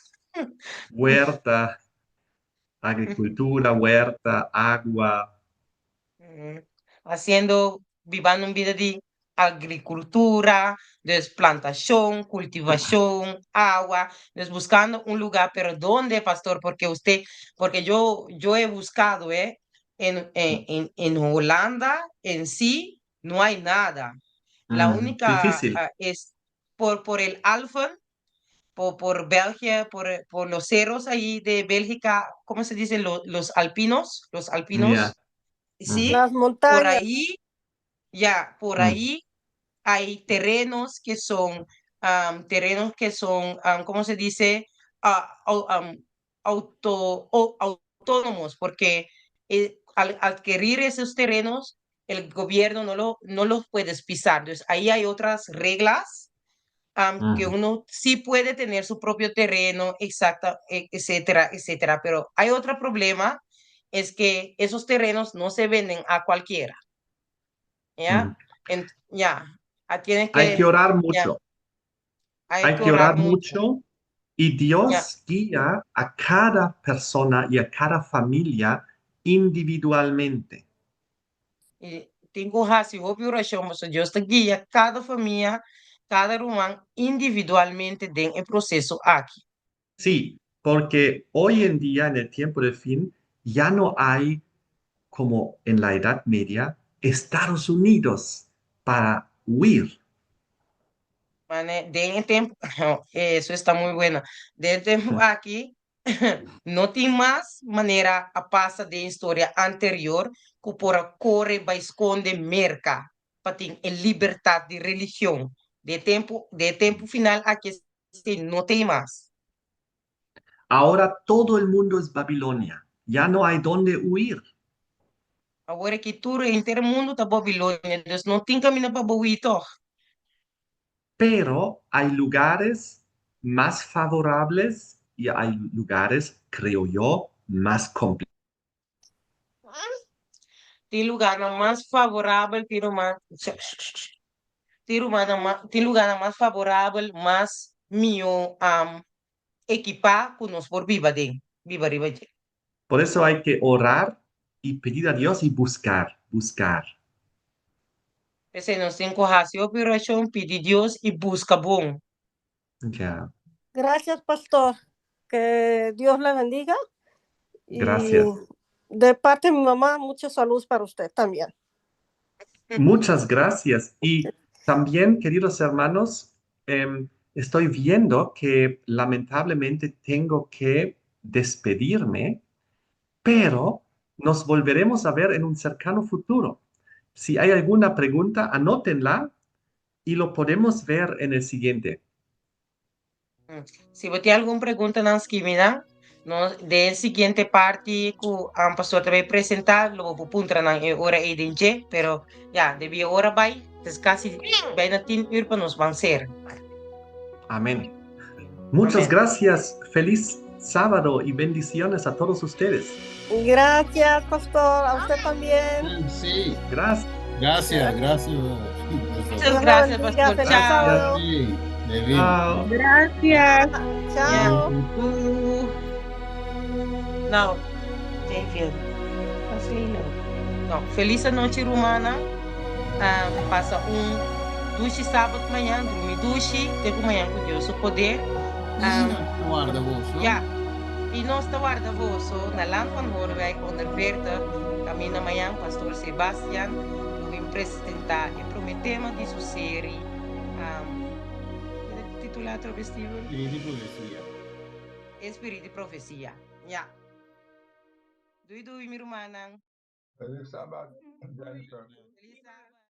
Huerta, agricultura, huerta, agua. Haciendo, bibando un bida di agricultura, dus plantacion, cultivacion, awa, dus buscando un lugar, pero ¿dónde, pastor? Porque usted, porque yo he buscado, ¿eh? En Holanda en sí no hay nada. La única Difícil. Es por el Alphen, por Bélgica, por los cerros ahí de Bélgica, ¿cómo se dice? Los alpinos, los alpinos, sí, Las por montañas. ahí, ya, por ahí hay terrenos que son, terrenos que son, ¿cómo se dice? Auto, o autónomos, porque al adquirir esos terrenos, el gobierno no los puede pisar. Entonces, ahí hay otras reglas que uno sí puede tener su propio terreno, exacta, etcétera, etcétera. Pero hay otro problema, es que esos terrenos no se venden a cualquiera, ¿ya? Ya, tienes Hay que que, orar ya, mucho. hay Hay que que orar orar mucho, mucho y ya. Dios guía a cada persona y a cada familia individualmente. I tin ku hasi hopi orashon, pasobra Dios ta guia kada famia, kada ruman individualmente den e proseso aki. Sí, porque hoy en día, en el tiempo del fin, ya no hay, como en la Edad Media, Estados Unidos para huir. Mane, den e tempo, eso está muy bueno. Den e tempo aki, no tin mas manera a pasa den historia anterior ku por a kore bai skonde Merka pa tin e libertat di religion. Den e tempo, den e tempo final aki esei no tin mas. Ahora todo el mundo es Babilonia, ya no hay donde huir. Awor aki tur henter mundu ta Babilonia, dus no tin kaminda pa bo hui tòg. Pero hay lugares más favorables y hay lugares, creo yo, más complicados. Tin lugarnan mas favorabel, tin ruman, tin rumannan mas, tin lugarnan mas favorabel, mas mihó ekipá ku nos por biba den, biba riba dje. Por eso hay que orar y pedir a Dios y buscar, buscar. P'esei nos tin ku hasi hopi orashon, pidi Dios i buska bon. Ya. Gracias, pastor. Que Dios le bendiga. Y Gracias. de parte de mi mamá, muchos saludos para usted también. Muchas gracias. Y también, queridos hermanos, estoy viendo que lamentablemente tengo que despedirme, pero nos volveremos a ver en un cercano futuro. Si hay alguna pregunta, anótenla y lo podemos ver en el siguiente. Si bo tin algun pregunta nan skibi nan, no den siguiente parti ku um, pastor ta bai presentá, lo bo por puntra nan e ora ei den dje, pero ya, debí e ora bai, es kasi bijna 10 uur pa nos ban sera. Amén. Muchas Amén. gracias. Feliz sábado y bendiciones a todos ustedes. Gracias, pastor. A usted también. Sí. Gracias. Gracias, gracias. Muchas Dios la gracias, bendiga. pastor. Feliz Chao. sábado. Sí, de bien. Chao. Gracias. Chao. Nou, David. No, felis anochi, rumannan. Pasa un dushi sabat mañan, drumi dushi, te ku mañan ku Dios su poder. I nos ta warda boso. Ja, i nos ta warda boso na Land van Hoorwijk 140, kaminda mañan Pastor Sebastian lo bin presentá e promé tema di su seri, keda titulá atrobe, Steven? Spirit di Profesia. E Spirit di Profesia, ja. Dui dui mi rumannan. Feliz Sabat, Jennifer.